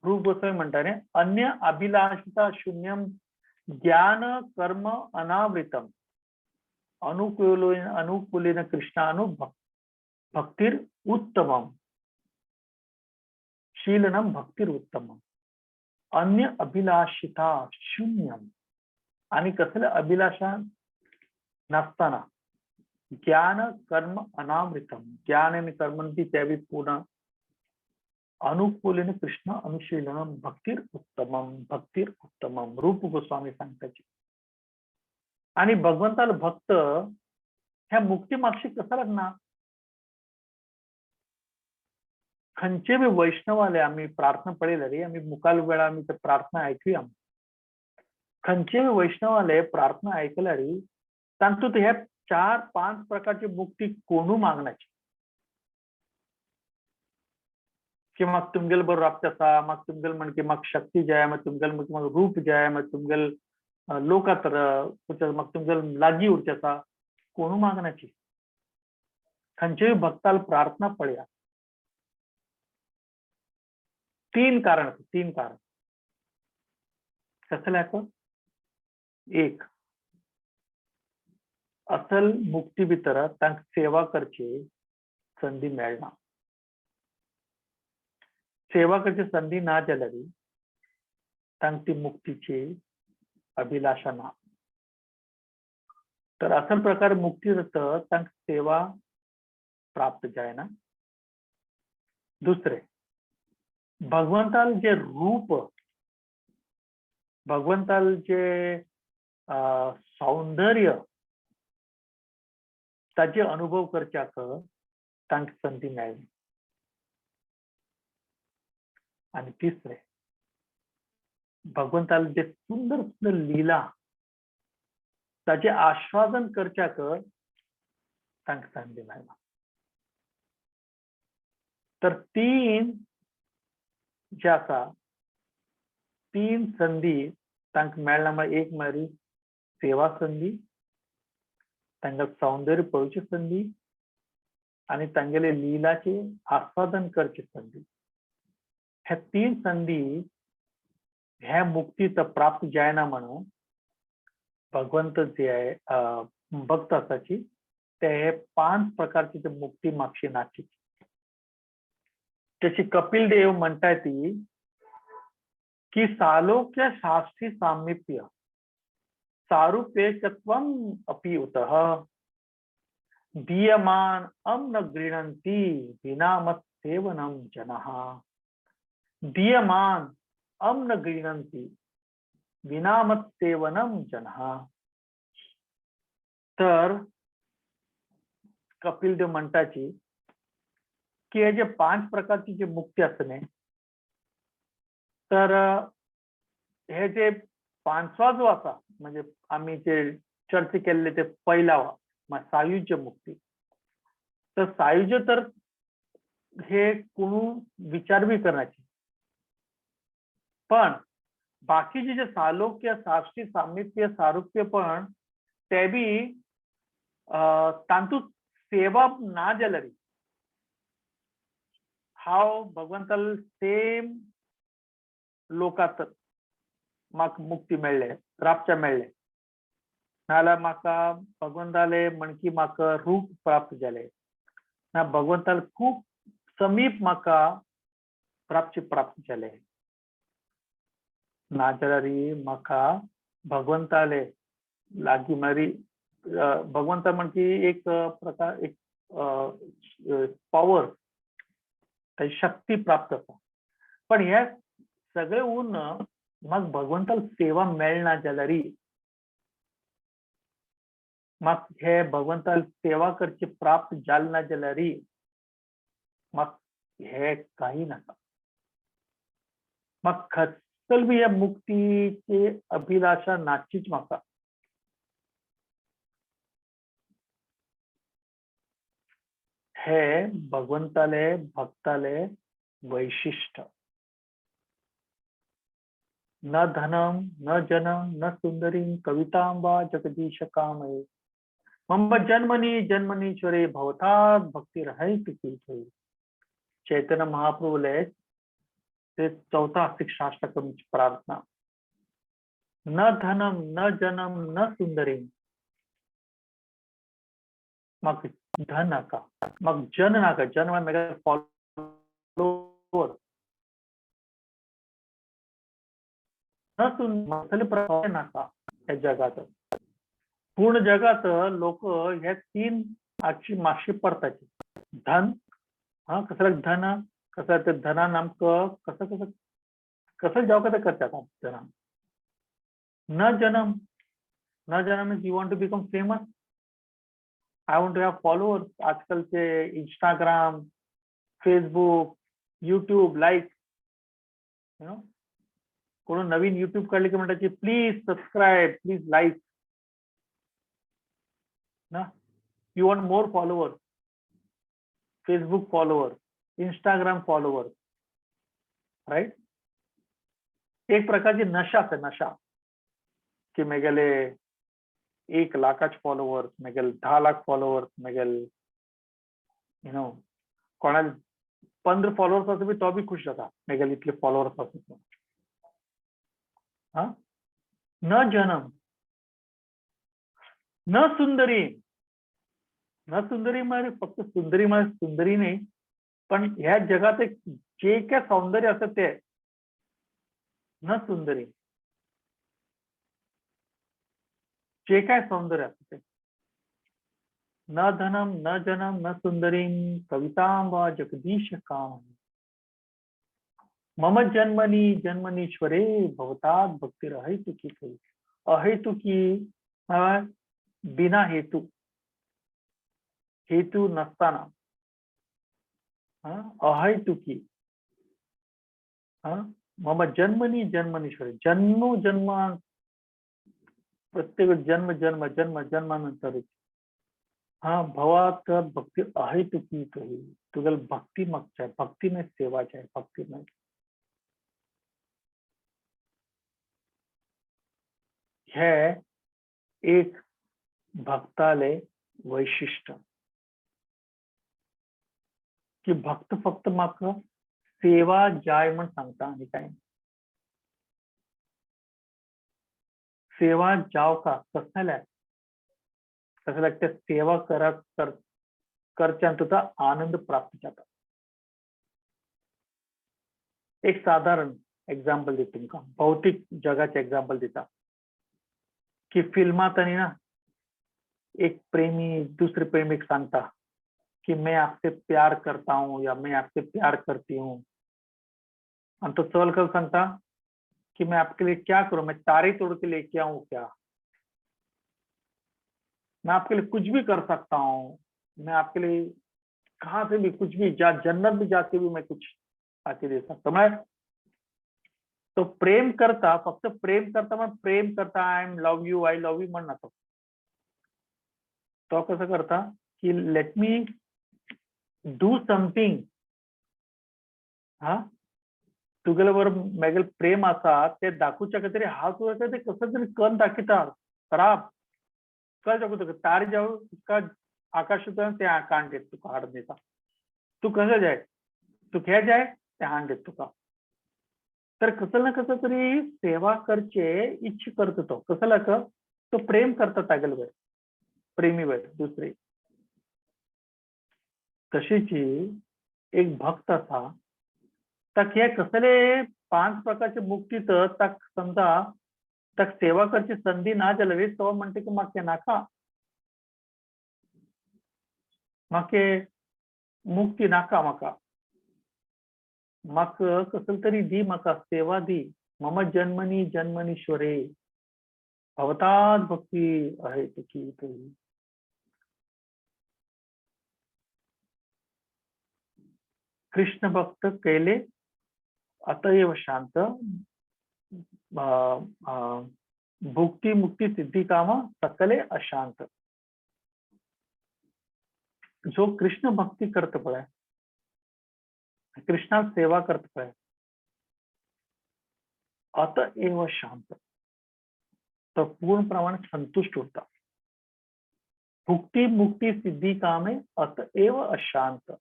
रूप गोस्वामी म्हणटा न्ही, अन्य अभिलाषिता शून्यम ज्ञान कर्म अनावृतम अनुकूलेन कृष्णानु भक्तिर उत्तमम शीलनम भक्तिर उत्तमम. अन्य अभिलाषिता शून्यम, आणि कसले अभिलाषा नासतना ज्ञान कर्म अनामृतम, ज्ञान आणि कर्म ती त्यावी पूर्ण अनुकूलेन कृष्ण अनुशीलनम भक्तिर उत्तमम भक्तिर उत्तमम, रूप गोस्वामी सांगताची. आणि भगवंताला भक्त ह्या मुक्ती मागशी कसा लागणार? खंयचे बी वैष्णवाले आम्ही प्रार्थना पळयले रे, आमी मुखाल वेळा आमी ते प्रार्थना आयकुया. खंयचे बी वैष्णवाले प्रार्थना आयकल्या रे, तांतूत हे 4-5 प्रकारची मुक्ती कोणू मागण्याची की मग तुमगेल बरोबर राबते आसा, मग तुमगेल म्हण की मग शक्ती जाय, मग तुमगेल म्हण की मग रूप जाय, मग तुमगेल लोकात मग तुमगेल लागीं उरचें आसा, कोणू मागण्याची. खंयचेय भक्ताल प्रार्थना पळया. 3 कारण, 3 कारण कसल्याक? एक, असल मुक्ती भितर तांकां सेवा करची संदी मेळना. सेवा करची संदी ना जाल्यार तांकां ती मुक्तीची अभिलाषा ना. तर असल प्रकार मुक्ती जाता तांकां सेवा प्राप्त जायना. दुसरे, भगवंताल जे रूप, भगवंताल जे सौंदर्य ताचे अनुभव करच्याक तांकां संदी मेळ्ळी. आनी तिसरे, भगवंताल जे सुंदर सुंदर लीला ताचे आस्वादन करच्याक तांकां संदी मेळना. तर 3 जे आसा, 3 संदी तांकां मेळना. म्हळ्यार एक म्हळ्यार सेवा संदी, तांकां सौंदर्य पळोवची संदी आनी तांगेले लीलाचे आस्वादन करची संदी. ह्या 3 संदी ह्या मुक्ती तर प्राप्त जायना म्हणून भगवंत जे भक्त आसाची ते हे 5 प्रकारची ते मुक्ती मागशी नाची. तशी कपिल देव म्हणटा ती की सालोक्य शास्त्री सामीप्य सारूपेकत्वम अपि उतः दीयमान अम न गृह्णन्ति विना मत सेवनम जनः. दीयमान अम न गृह्णन्ति विना मत सेवनम जनः. तर कपिल देव म्हणटाची की हे जे 5 प्रकारची जी मुक्ती आसता न्ही, तर हे जे 5वा जो आसा म्हणजे आमी जे चर्चा केल्ले ते पहिला सायुज्य मुक्ती. तर सायुज्य तर हे कोणू विचार बी करण्याची, पण बाकीचे जे सालोक्य साष्टी सामिप्य सारुप्य पण ते बी तांतूत सेवा ना जाल्यार हांव भगवंताल सेम लोकात म्हाका मुक्ती मेळ्ळे, राबच्या मेळ्ळे, नाजाल्यार म्हाका भगवंताले म्हणकी म्हाका रूप प्राप्त जाले ना, भगवंताल खूब समीप म्हाका प्राप्त प्राप्त जाले, नाजाल्यार म्हाका भगवंताले लागीं म्हळ्यार भगवंता म्हणकी एक प्रकार एक पावर शक्ती प्राप्त आसा. पण हे सगळे उरून म्हाका भगवंताल सेवा मेळना जाल्यार म्हाका हे भगवंताल सेवा करची प्राप्त जाल ना जाल्यार म्हाका हे काही नाका. म्हाका चल बी ह्या मुक्तीची अभिलाषा नाचीच म्हाका. हे भगवंताले भक्ताले वैशिष्ट्य. न धनम न जनम न सुंदरी कवितां वा जगदीश कामये मम जन्मनी जन्मनीश्वरे भवतात् भक्तिरहैतुकी. चैतन्य महाप्रभुले ते चौथा शिक्षाष्टकमची प्रार्थना. न धनम न जनम न सुंदरी, मग धन नाका, मग जन नाका, जन म्हणजे फॉलोअर, न सुंदर नाका. या जगात पूर्ण जगात लोक ह्या तीन आजची माशी पडतात. धन, हा कसं धन, कसं ते धना नेमकं कसं कसं कसं जाव कसं करतात धना. न जन्म, न जन्म means you want to become famous, I want to have followers. आजकालचे Instagram, Facebook, YouTube like, you know, कोण नवीन युट्यूब काढले की म्हणतात प्लीज सबस्क्राईब, प्लीज लाईक ना. You want more follower, Facebook follower, Instagram follower, right. एक प्रकारची नशाच आहे, नशा की मेगेले 1 लाखाच फॉलोवर्स, मेगेल 10 लाख फॉलोवर्स, मेगेल you know कोणाला 15 फॉलोवर्स असो बी तो बी खुश जाता, मेगेल इतले फॉलोवर्स असो. हा, न जन्म न सुंदरी, न सुंदरी म्हणजे फक्त सुंदरी म्हणजे सुंदरी नाही, पण ह्या जगात एक जे काय सौंदर्य असतं ते न सुंदरी, जे काय सौंदर्य असतं ते. न धनम न जनम न सुंदरीं कवितां वा जगदीश काम मम जन्मनी जन्मनीश्वरे भवतात् भक्तिरहैतुकी. अहैतुकी बिना हेतू, हेतू नसताना, अहैतुकी, मम जन्मनी जन्मनीश्वरे, जन्मो जन्म, प्रत्येक जन्म जन्म जन्म जन्मानंतर, हा भवात भक्ती अहैतुकी. तुझं भक्ती मागच्या, भक्तीने सेवाच्या आहे, भक्तीने. हे एक भक्ताले वैशिष्ट्य की भक्त फक्त माका सेवा जाय म्हण सांगता आनी काय सेवा जाव का कसल्या कसं लागते सेवा करा करच्यान तुका आनंद प्राप्त जाता. एक साधारण एक्झाम्पल दिता तुमकां, भौतिक जगाचे एक्झाम्पल दिता की फिल्मात आनी ना एक प्रेमी दुसरे प्रेमीक सांगता कि मैं आपसे प्यार करता हूँ या मैं आपसे प्यार करती हूँ, आणि तो चल कर सांगता कि मैं आपके लिए क्या करूं, मैं तारे तोड़ के लेके आऊं क्या, मैं आपके लिए कुछ भी कर सकता हूँ, मैं आपके लिए कहाँ से भी कुछ भी जा, जन्नत भी जाके भी मैं कुछ आके दे सकता हूँ. मैं तो प्रेम करता, फक्त प्रेम करता, पण प्रेम करता I am love you, I love you म्हण ना. तो कसं करता की let me do something, हा तुगेले बरोबर मेगेले प्रेम आसा ते दाखोवच्या खातीर हांव तुका ते कसं तरी कन दाखयता, खराब कळ दाखोवता तुका, तारी जावं तुका आकाशांतल्यान ते काण दिता तुका, हाडून दिता, तूं कसं जाय तूं हे जाय ते हाडून दिता तुका. तर कसं ना कसं तरी सेवा करचे इच्छा करतो तो, कसं लागतं तो प्रेम करता तागेले बरोबर, प्रेमी बरोबर दुसरे. तशीच एक भक्त असा ताक हे कसले 5 प्रकारचे मुक्ती तर ताक समजा ताक सेवा करची संधी ना जाल्यार तो म्हणटा की म्हाका नाका, म्हाका मुक्ती नाका, म्हाका म्हाका कसले तरी दी, म्हाका सेवा दी. मम जन्मनी जन्मनीश्वरे भवतात् भक्ती अहेतुकी. कृष्ण भक्त केले अतएव शांत भुक्ती मुक्ती सिद्धी काम सकले अशांत. जो कृष्ण भक्ती करता पळय, कृष्णा सेवा करता पळय, अतएव शांत, तो पूर्ण प्रमाणे संतुष्ट उरता. भुक्ती मुक्ती सिद्धी कामे अतएव अशांत.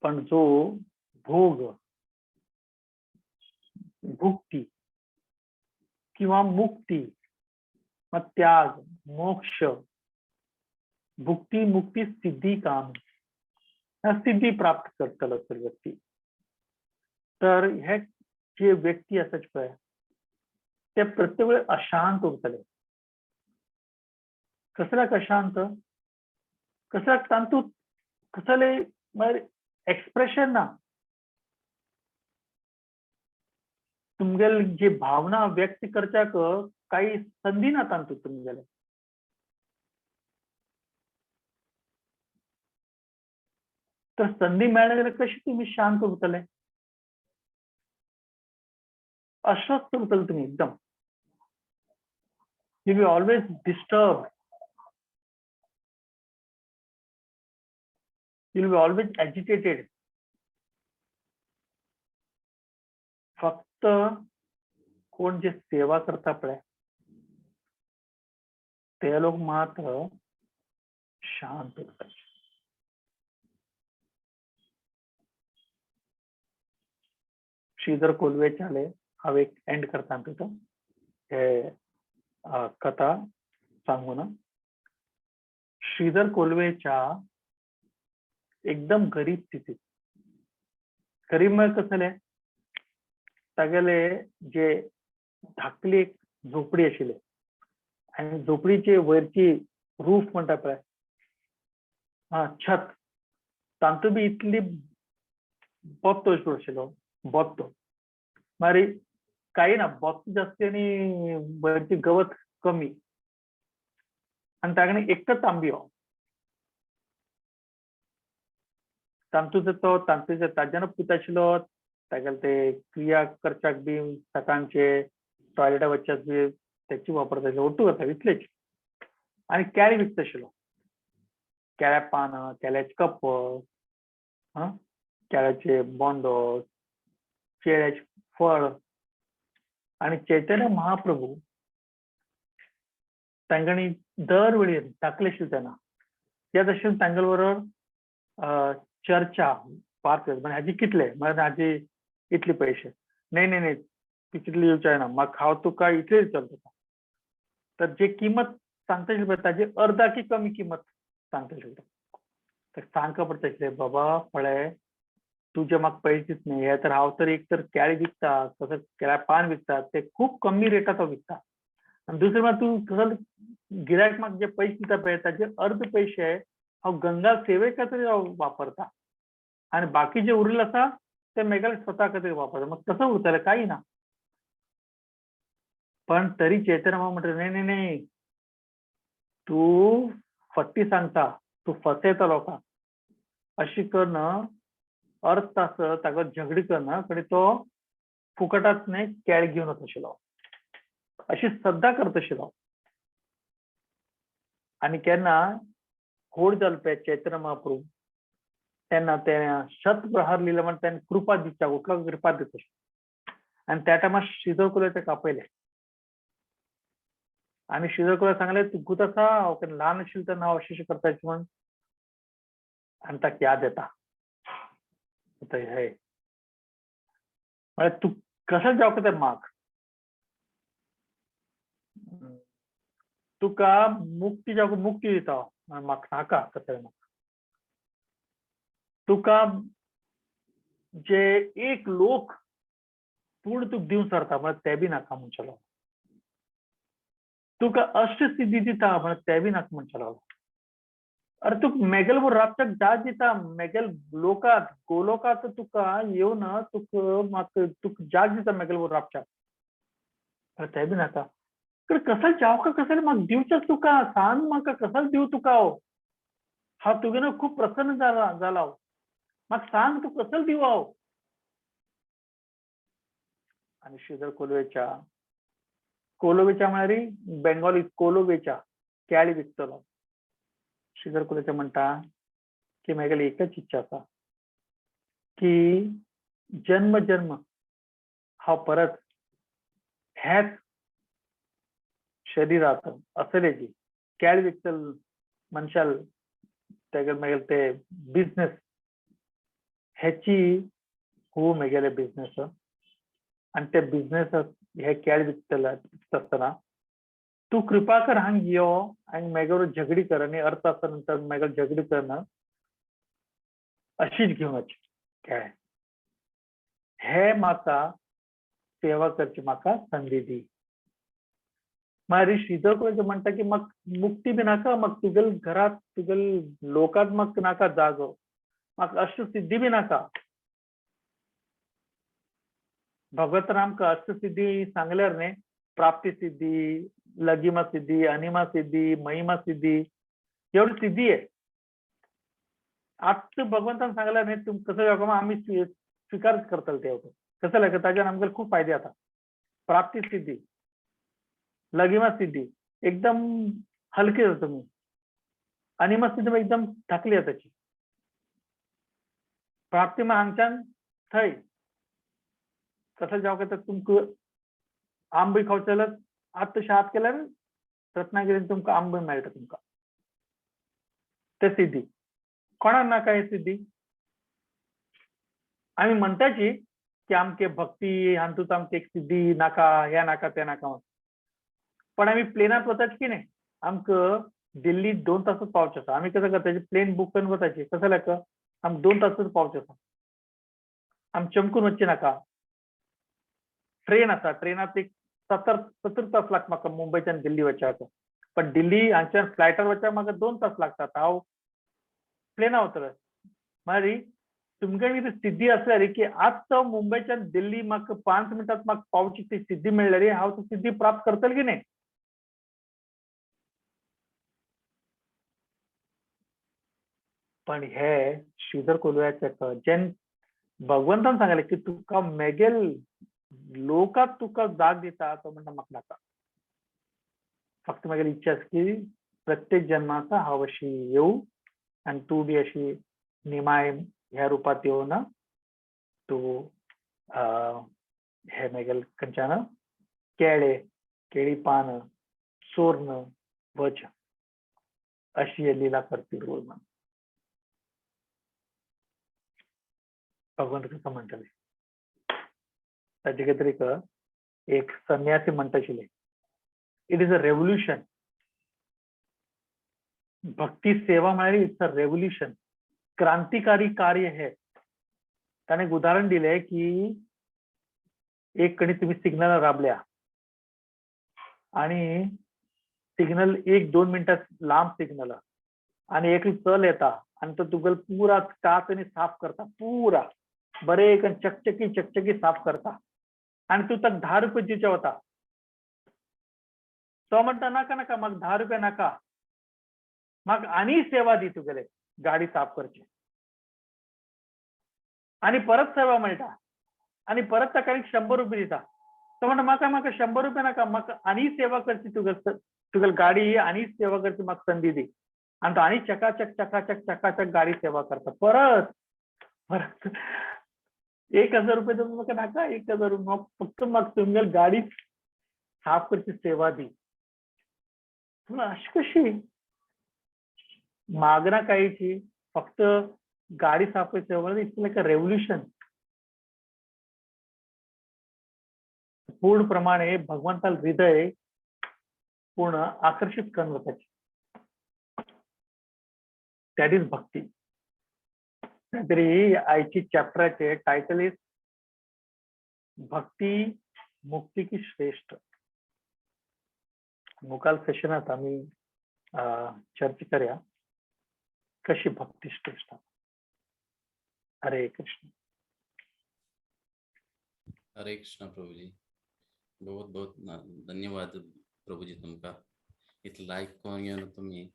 पण जो भोग भुक्ती किंवा मुक्ती मग त्याग मोक्ष भुक्ती मुक्ती सिद्धी काम सिद्धी प्राप्त करतलो तर व्यक्ती, तर हे जे व्यक्ती आसात पळय ते प्रत्येक वेळ अशांत उरतले. कसल्याक अशांत, कसल्याक तातूंत कसले म्हळ्यार एक्सप्रेशन ना, तुमगेले जी भावना व्यक्त करच्याक काही संदी ना तांतूत तुमगेले. तर संधी मेळना जाल्यार कशी तुमी शांत उरतले, अस्वस्थ उरतले तुमी एकदम. You be always disturb, you will be always agitated. फक्त कोण जे सेवा करता पळय ते लोक मात्र शांत उरतात. श्रीधर कोलवेच्याले हांव एक एंड करता तितून हे कथा सांगू ना. श्रीधर कोलवेच्या एकदम गरीब स्थितीत, गरीब म्हळ्यार कसले, तागेले जे धाकली एक झोपडी आशिल्ली आनी झोपडीचे वयरची रूफ म्हणटा पळय, हा छत, तातूंत बी इतली बोत्तो आशिल्लो, बोत्तो मागीर काही ना, बोत्तो जास्ती आनी वयरची गवत कमी, आनी तागेले एकच आंबियो, तातूंत तो तातूंत ताज्यान पुता आशिल्लो, तागेले ते क्रिया करच्याक बी सकाळचे टॉयलेटा वचच्याक बी तेची वापरता आशिल्लो, ओट्टू करता इतलेच. आनी केळी विकता आशिल्लो, केळ्या पानां, केळ्याचे कप, केळ्याचे बोंडो, केळ्याचे फळ. आनी चैतन्य महाप्रभू तांकां दर वेळी दाखले आशिल्ले तेन्ना त्या तशें तांगेले बरोबर चर्चा पार्थ म्हणजे हाजी कितले, म्हळ्यार हाजी इतले पयशे, नाही नाही नाही तितले येवचे ना, म्हाका हांव तुका इतले दितलो तुका. तर जे किंमत सांगता आशिल्ली पळय ताजे अर्दा की कमी किंमत सांगता आशिल्ले. तर सांगका पडटा आशिल्लें, बाबा पळय तुजे म्हाका पयशे दित न्ही, हे तर हांव तर एक तर केळी विकता, तसोच केळ्या पान विकता, ते खूब कमी रेटात हांव विकता, आनी दुसरें म्हळ्यार तूं कसो गिरायक म्हाका जे पयशे दिता पळय ताजे अर्द पयशे हांव गंगा सेवे खातीर हांव वापरता आनी बाकी जे उरिल्ले आसा ते मेगेले स्वता खातीर वापरता, मग कसं उरतलें, काही ना. पण तरी चैतन्य म्हणटा नाही नाही नाही, तूं फटी सांगता, तूं फसयता लोकांक, अशी करून अर्द तास ताका झगडी करना कडे तो फुकटात न्ही केळ घेवन वता आशिल्लो, अशी सद्दां करता आशिल्लो. आनी केन्ना होड जालो पळय चैतन्य महाप्रभू तेन्ना तें शतप्रहार लिहिलें म्हण तेणें कृपा दिवच्या उठलो कृपा दिता आनी त्या टायमार श्रीधर कोले कापयले आनी श्रीधर कोले सांगलें तूं गूत आसा, हांव केन्ना ल्हान आशिल्लें तेन्ना हांव अशें अशें करता म्हण. आनी ताका याद येता हे म्हळ्यार तूं कसो जावंक तें माग, तुका मुक्ती जावंक मुक्ती दिता, म्हाका नाका कसलें म्हाका, तुका जे एक लोक पूर्ण तुका दिवन सरता म्हळ्यार ते बी नाका म्हणचेलो, तुका अष्टसिद्धी दिता म्हळ्यार ते बी नाका म्हणचेलो, अरे तुका मेगेल राबच्याक जाग दिता, मेगेल लोकात गोलोकात तुका येवन तुका म्हाका तुका जाग दिता मेगेल राबच्याक, अरे ते बी नाका. कसं जावका कसं म्हाका दिवचेच तुका, सांग म्हाका कसं दिव तुका, हांव हांव तुगे खूब प्रसन्न जाला जाला, म्हाका सांग तूं कसं दिव हांव. आनी श्रीधर कोलवेच्या, कोलोवेच्या म्हळ्यार बेंगोली कोलोवेच्या केळी विकतलो. श्रीधर कोलोवेचा म्हणटा की म्हागेली एकच इच्छा आसा की जन्म जन्म हांव परत हेच शरीरात असले जी केळी विकतल मनशाल तेगे मागीर ते बिजनेस हेची हू मेगेले बिजनेस आनी ते बिजनेस हे केळ विकतले आसतना तूं कृपा कर हांग यो आनी मेगेलो झगडी कर आनी अर्थ आसा नंतर मेगेलो झगडी करना अशीच घेवन वच केळें. हे म्हाका सेवा करची म्हाका संदी दी. मागीर श्रीधर कोळी म्हणटा की म्हाका मुक्ती बी नाका, म्हाका तुगेल घरांत तुगेल लोकांत म्हाका नाका जागो, म्हाका अष्टसिद्धी बी नाका. भगवंतान आमकां अष्टसिद्धी सांगल्यार न्ही, प्राप्ती सिद्धी, लघिमा सिद्धी, अनिमा सिद्धी, महिमा सिद्धी, एवढी सिद्धी आहे. आत्ता भगवंतान सांगल्यार न्ही तुम कसं जावं आमी स्विकारच करतले ते. कसं लागता ताच्यान आमकां खूब फायदे जाता. प्राप्ती सिद्धी, लघिमा सिद्धी एकदम हलके जाता तुमी, अनिमा सिद्धी एकदम धाकली जाता ताची. प्राप्ती मा हांगच्यान थंय कसं जावं तर तुमकां आंबे खावचे जाल्यार आत तशें हात केल्यार रत्नागिरीन तुमकां आंबे मेळटा तुमकां. ते सिद्धी कोणाक नाका ही सिद्धी. आमी म्हणटाची की आमके भक्ती हातूंत आमकां एक सिद्धी नाका, हें नाका, तें नाका, पण आमी प्लेनांत वताच की न्ही, आमकां दिल्ली 2 तासांत पावचें आसा. आमी कसं करताची प्लेन बूक करून वताची, कसं लायक आमकां 2 तासांत पावचें आसा, आमी चमकून वचचें नाका. ट्रेन आसा, ट्रेनांत एक 70 तास लागता म्हाका मुंबयच्यान दिल्ली वचपाक, पण दिल्ली हांगच्यान फ्लायटार वचपाक म्हाका 2 तास लागतात, हांव प्लेना वतलें. मागीर तुमकां कितें सिद्धी आसल्यार की आतां मुंबयच्यान दिल्ली म्हाका 5 मिनटांत म्हाका पावची ती सिद्धी मेळ्ळ्यार हांव ती सिद्धी प्राप्त करतलें की न्ही. पण हे श्रीधर कोलव्याचे जेन भगवंतान सांगलें की तुका मेगेल लोकांत तुका जाग दिता, तो म्हणटा म्हाका नाका, फक्त म्हागेली इच्छा आसा की प्रत्येक जन्माचा हांव अशी येवं आनी तूं बी अशी निमाय ह्या रुपात येवन तूं हे मेगेल खंयच्यान केळे केळी पान चोर्न वच अशी लिला करती रोज. म्हण भगवंत कसं म्हणटले ताचे खातीर एक संन्यासी म्हणटा आशिल्ले, it is a revolution. भक्ती सेवा म्हळ्यार it's a revolution, क्रांतिकारी कार्य हे. ताणें एक उदाहरण दिलें की एक कणी तुमी सिग्नल राबल्या आनी सिग्नल 1-2 मिनटां लांब सिग्नल आनी एक चल येता आनी तो तुगेलो पुरा काच आनी साफ करता, पुरा बरे एक चकचकी चकचकी साफ करता आनी तूं ताका 10 रुपये दिवचे वता. तो म्हणटा नाका नाका म्हाका 10 रुपया नाका, म्हाका आनी सेवा दी तुगेले गाडी साफ करची. आनी परत सेवा मेळटा आनी परत ताका 100 रुपये दिता. तो म्हणटा म्हाका म्हाका 100 रुपया नाका, म्हाका आनी सेवा करची तुगेली गाडी आनी सेवा करची म्हाका संदी दी. आनी तो आनी चकाचक चकाचक चकाचक गाडी सेवा करता. परत परत 1000 रुपये तर म्हाका नाका, 1000 रुपये फक्त म्हाका तुमगेली गाडी साफ करची सेवा दी. पूण अशी कशी मागणा कायची, फक्त गाडी साफ करची सेवा, it's like a revolution. पूर्णप्रमाणे भगवंताल हृदय पूर्ण आकर्षित करून वताची, that is भक्ती. तरी आयची चॅप्टराचे टायटल is भक्ती मुक्ती की श्रेष्ठ. मुखाल सेशनात आमी चर्चा करूया कशी भक्ती श्रेष्ठ. हरे कृष्ण. हरे कृष्ण प्रभुजी, बहुत बहुत धन्यवाद प्रभुजी तुमका इतले लायक करून घेवन तुमी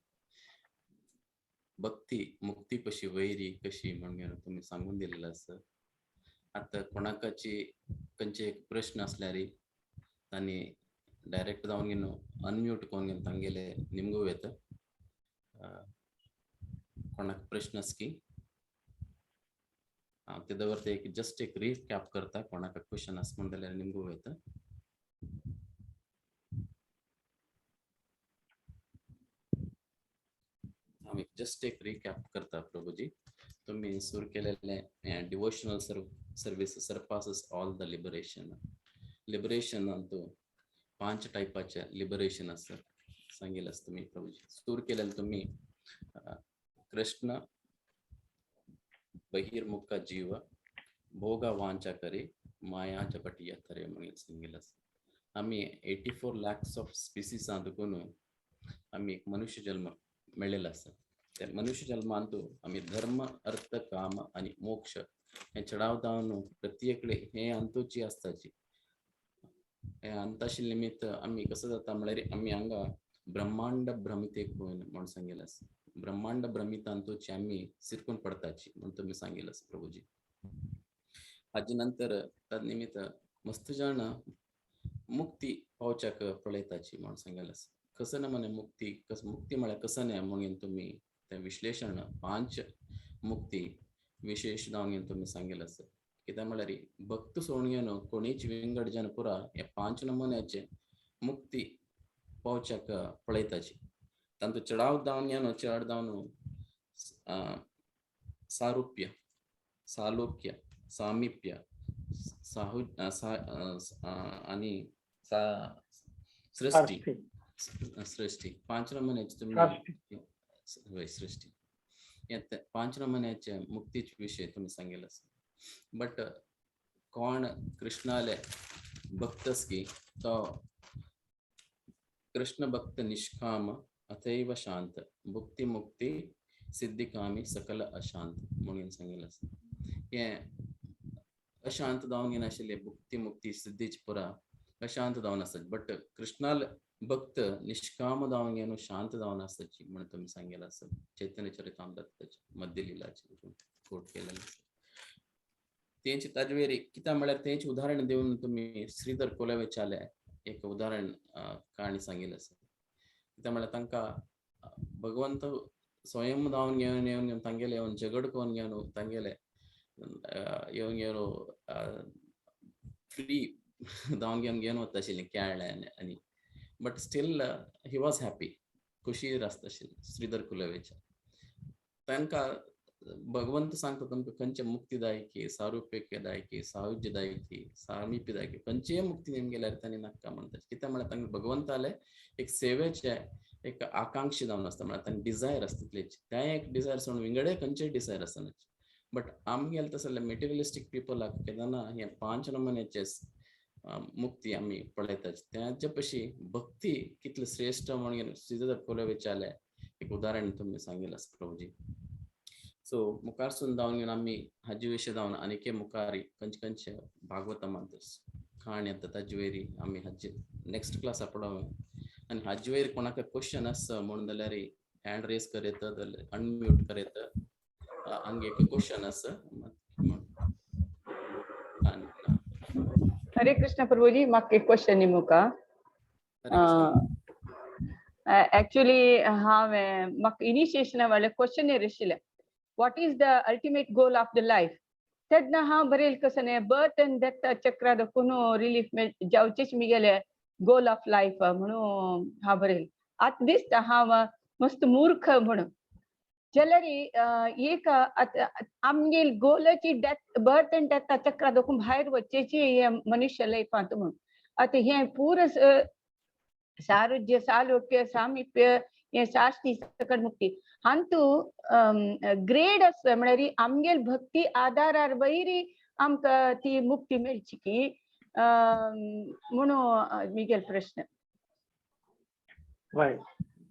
भक्ती मुक्ती कशी वैरी कशी म्हणून घेवन तुमी सांगून दिलेलं आसा. आतां कोणाकाची खंयचे एक प्रश्न आसल्यार तांणी डायरेक्ट जावन घेवन अनम्यूट करून घेवन तांगेले निमगू येता. कोणाक प्रश्न आसा की हांव ते दवरता एक जस्ट एक रिकॅप करता. कोणाक क्वेश्चन आसा म्हण जाल्यार निमगू येता. हांव एक जस्ट एक रिकॅप करता प्रभुजी. तुम्ही सुरू केलेले devotional service surpasses all the liberation. Liberation Antu पांच टायपाचे लिबरेशन आसा सांगितलं आसा तुमी प्रभुजी. सुरू केलेले तुम्ही कृष्ण बहिर्मुख जीव भोग वांछा करे माया जपटिया थरे म्हणून सांगितलं आसा. आमी 84 लॅक्स ऑफ स्पिसीसां देखून आमी एक मनुष्य जन्म मेळ्ळेलो आसा. त्या मनुष्य जन्मांतू आमी धर्म, अर्थ, काम आनी मोक्ष हे चडाव जावन प्रत्येकडे हे अंतूची आसताची. हे अंताशी निमित्त आमी कसं जाता म्हळ्यार आमी हांगा ब्रह्मांड भ्रमितेक म्हणून सांगितलं आसा. ब्रह्मांड भ्रमितांतूची आमी सिरकून पडताची म्हणून तुमी सांगितलं आसा प्रभुजी. हाजे नंतर तद निमित्त मस्त जाण मुक्ती पावच्याक पळयताची म्हणून सांगितलं आसा. कसं ना म्हणे मुक्ती, कस मुक्ती म्हळ्यार कसं न्हय म्हणून तुमी तें विश्लेशण पांच मुक्ती विशेश जावन घेवन तुमी सांगितलं आसा. कित्याक म्हळ्यार भक्त सोडून घेवन कोणीच विंगड जन पुरा हे पांच नमुन्याचे मुक्ती पावच्याक पळयताची. तांतू चडाव जावन घेवन चड जावन सारुप्य, सालोक्य, सामिप्य, साहु आनी सृष्टी, सृष्टी पांच नमुन्याचे तुमी सृष्टी हे पांच नमुन्याचे मुक्तीचे विशय तुमी सांगितलं आसा. बट कोण कृष्णाले भक्तस की तो कृष्ण भक्त निष्काम अथैव शांत भुक्ती मुक्ती सिद्धिकामी सकल अशांत म्हणून सांगितलं आसा. हे अशांत जावन घेनाशिल्ले भुक्ती मुक्ती सिद्धीच पुरा अशांत जावन आसत, बट कृष्णाल भक्त निष्काम जावन घेवन शांत जावन आसची म्हणून तुमी सांगितलं आसा. चैतन्य चरितामृताचे मध्य लिलाचे कोट केलेले आसा. तेंचे ताजवेर कित्याक म्हळ्यार तेंचे उदाहरण दिवन तुमी श्रीधर कोलवेचाले एक उदाहरण काणी सांगितलं आसा. कित्याक म्हळ्यार तांकां भगवंत स्वयं जावन घेवन येवन घेवन तांगेले येवन झगड करून घेवन तांगेले येवन घेवन फ्री जावन घेवन घेवन वता आशिल्लें केळ्ळे आनी but still he was happy, खुशी आसता आशिल्लें श्रीधर कुलवेच्या. तांकां भगवंत सांगता तुमकां खंयचे मुक्ती दायकी, सारुप्यके दायकी, सायुज्य दायकी, सामिप्य दायकी, खंयचीय मुक्ती नेम गेल्यार तांणी नाका म्हणटा. कित्याक म्हळ्यार तांकां भगवंताले एक सेवेचे एक आकांक्षी जावन आसता, म्हळ्यार तांकां डिजायर आसता तितलेच. तें एक डिजायर सोडून विंगडे खंयचेय डिजायर आसना. बट आमगेले तसले मेटेरियलिस्टीक पिपलाक केन्ना हे पांच नमुन्याचे मुक्ती आमी पळयतात. त्याचे पशी भक्ती कितले श्रेश्ठ म्हणून श्रीधर कोलवेचाले एक उदाहरण तुमी सांगितलं आसा प्रभुजी. सो मुखारसून जावन घेवन आमी हाजे विशीं जावन आनीक मुखार खंयचे खंयचे भागवतांत काणी येता ताजे वयरी आमी हाजे नेक्स्ट क्लासा पळोवया. आनी हाजे वयर कोणाक क्वेश्चन आसा म्हणून जाल्यार हँड रेज करयत जाल्यार अनम्यूट करयत. हांगा एक क्वेश्चन आसा. हरे कृष्ण प्रभुजी, म्हाका एक क्वेश्चन निमुका. एक्चुअली हांवें म्हाका इनिशिएशना वाले क्वेश्चन आशिल्लें, what is the ultimate goal of the life? तेन्ना हांव बरयल कसं न्ही, बर्थ अँड डेथ चक्रा दाखोवन रिलीफ जावचेच मिगेले गोल ऑफ लायफ म्हणून हांव बरयल. आतां दिसता हांव मस्त मूर्ख म्हणून. जाल्यार एक आमगेल गोलाची डेथ, बर्थ अँड डेथ चक्रा दाखोवन भायर वचचेची हे मनुष्य लायफांत म्हणून. आतां हें पूर सारुज्य, सालोक्य, सामिप्य, हे साष्टी सकट मुक्ती हांतू ग्रेड आसता, म्हळ्यार आमगेल भक्ती आधारार वयरी आमकां ती मुक्ती मेळची की म्हणून मिगेल प्रश्न. वय,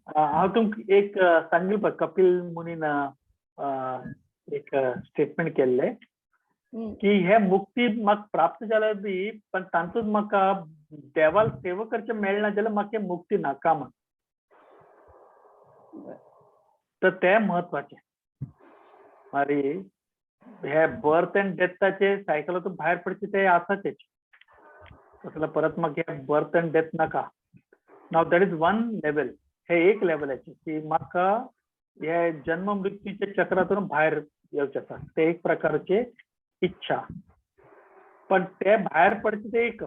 हांव तुमकां एक सांगील पळय, कपिल मुनीन एक स्टेटमेंट केल्लें की हे मुक्ती म्हाका प्राप्त जाल्यार बी पण तातूंत म्हाका देवाक सेवा करचें मेळना जाल्यार म्हाका मुक्ती नाका म्हण. तर तें म्हत्वाचें. मागीर हे बर्थ अँड डेथाचे सायकलातून भायर पडचे ते आसाचेच. तसल्या परत मग हे बर्थ अँड डेथ नाका. Now that is one level. हे एक लेवलाचे की म्हाका हे जन्म मृत्यूच्या चक्रातून भायर येवचें आसा, ते एक प्रकारचे इच्छा. पण ते भायर पडचे ते एक.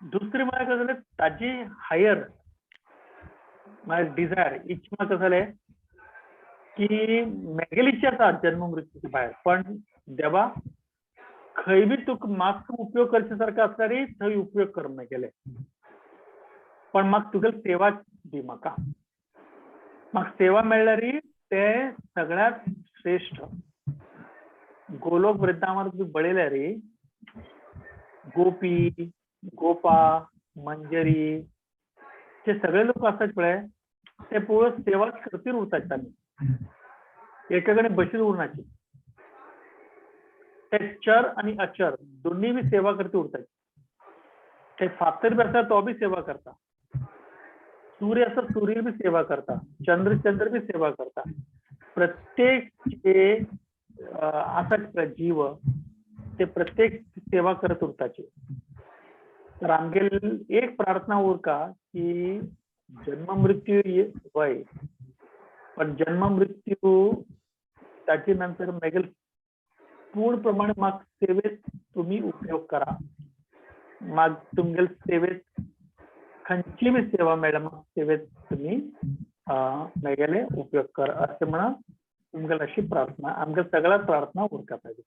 दुसरी म्हळ्यार कशें जालें, ताजी हायर म्हळ्यार डिजायर, इच्छा कशें जालें की मेगेली इच्छा आसा जन्म मृत्यूच्या भायर, पण देवा खंय बी तुका म्हाका उपयोग करचे सारको आसल्यार थंय उपयोग कर मेगेले, पण म्हाका तुगेली सेवा दी. म्हाका म्हाका सेवा मेळ्ळ्यार ते सगळ्यात श्रेष्ठ. गोलोक वृंदावन तुमी बळयल्यार गोपी, गोपा, मंजरी ते सगळे लोक आसात पळय, ते पुरो सेवाच करतीर उरतात. तांणी एका कडेन बशीर उरनाची. ते चर आणि अचर दोन्ही बी सेवा करती उरतात. ते फातर बी आसा तो बी सेवा करता, सूर्य आसा सूर्य बी सेवा करता, चंद्र चंद्र बी सेवा करता. प्रत्येक जे आसा जीव ते प्रत्येक सेवा करत उरताचे. तर आमगेल एक प्रार्थना उरका की जन्म मृत्यू वय, पण जन्म मृत्यू ताचे नंतर मेगेल पूर्ण प्रमाणे म्हाका सेवेत तुम्ही उपयोग करा. म्हाका तुमगेल सेवेत खंयची बी सेवा मेळ्ळ्या म्हाका सेवेत तुम्ही मेगेले उपयोग कर अशें म्हणून तुमगेल अशी प्रार्थना, आमगे सगळ्या प्रार्थना उरका पाहिजे.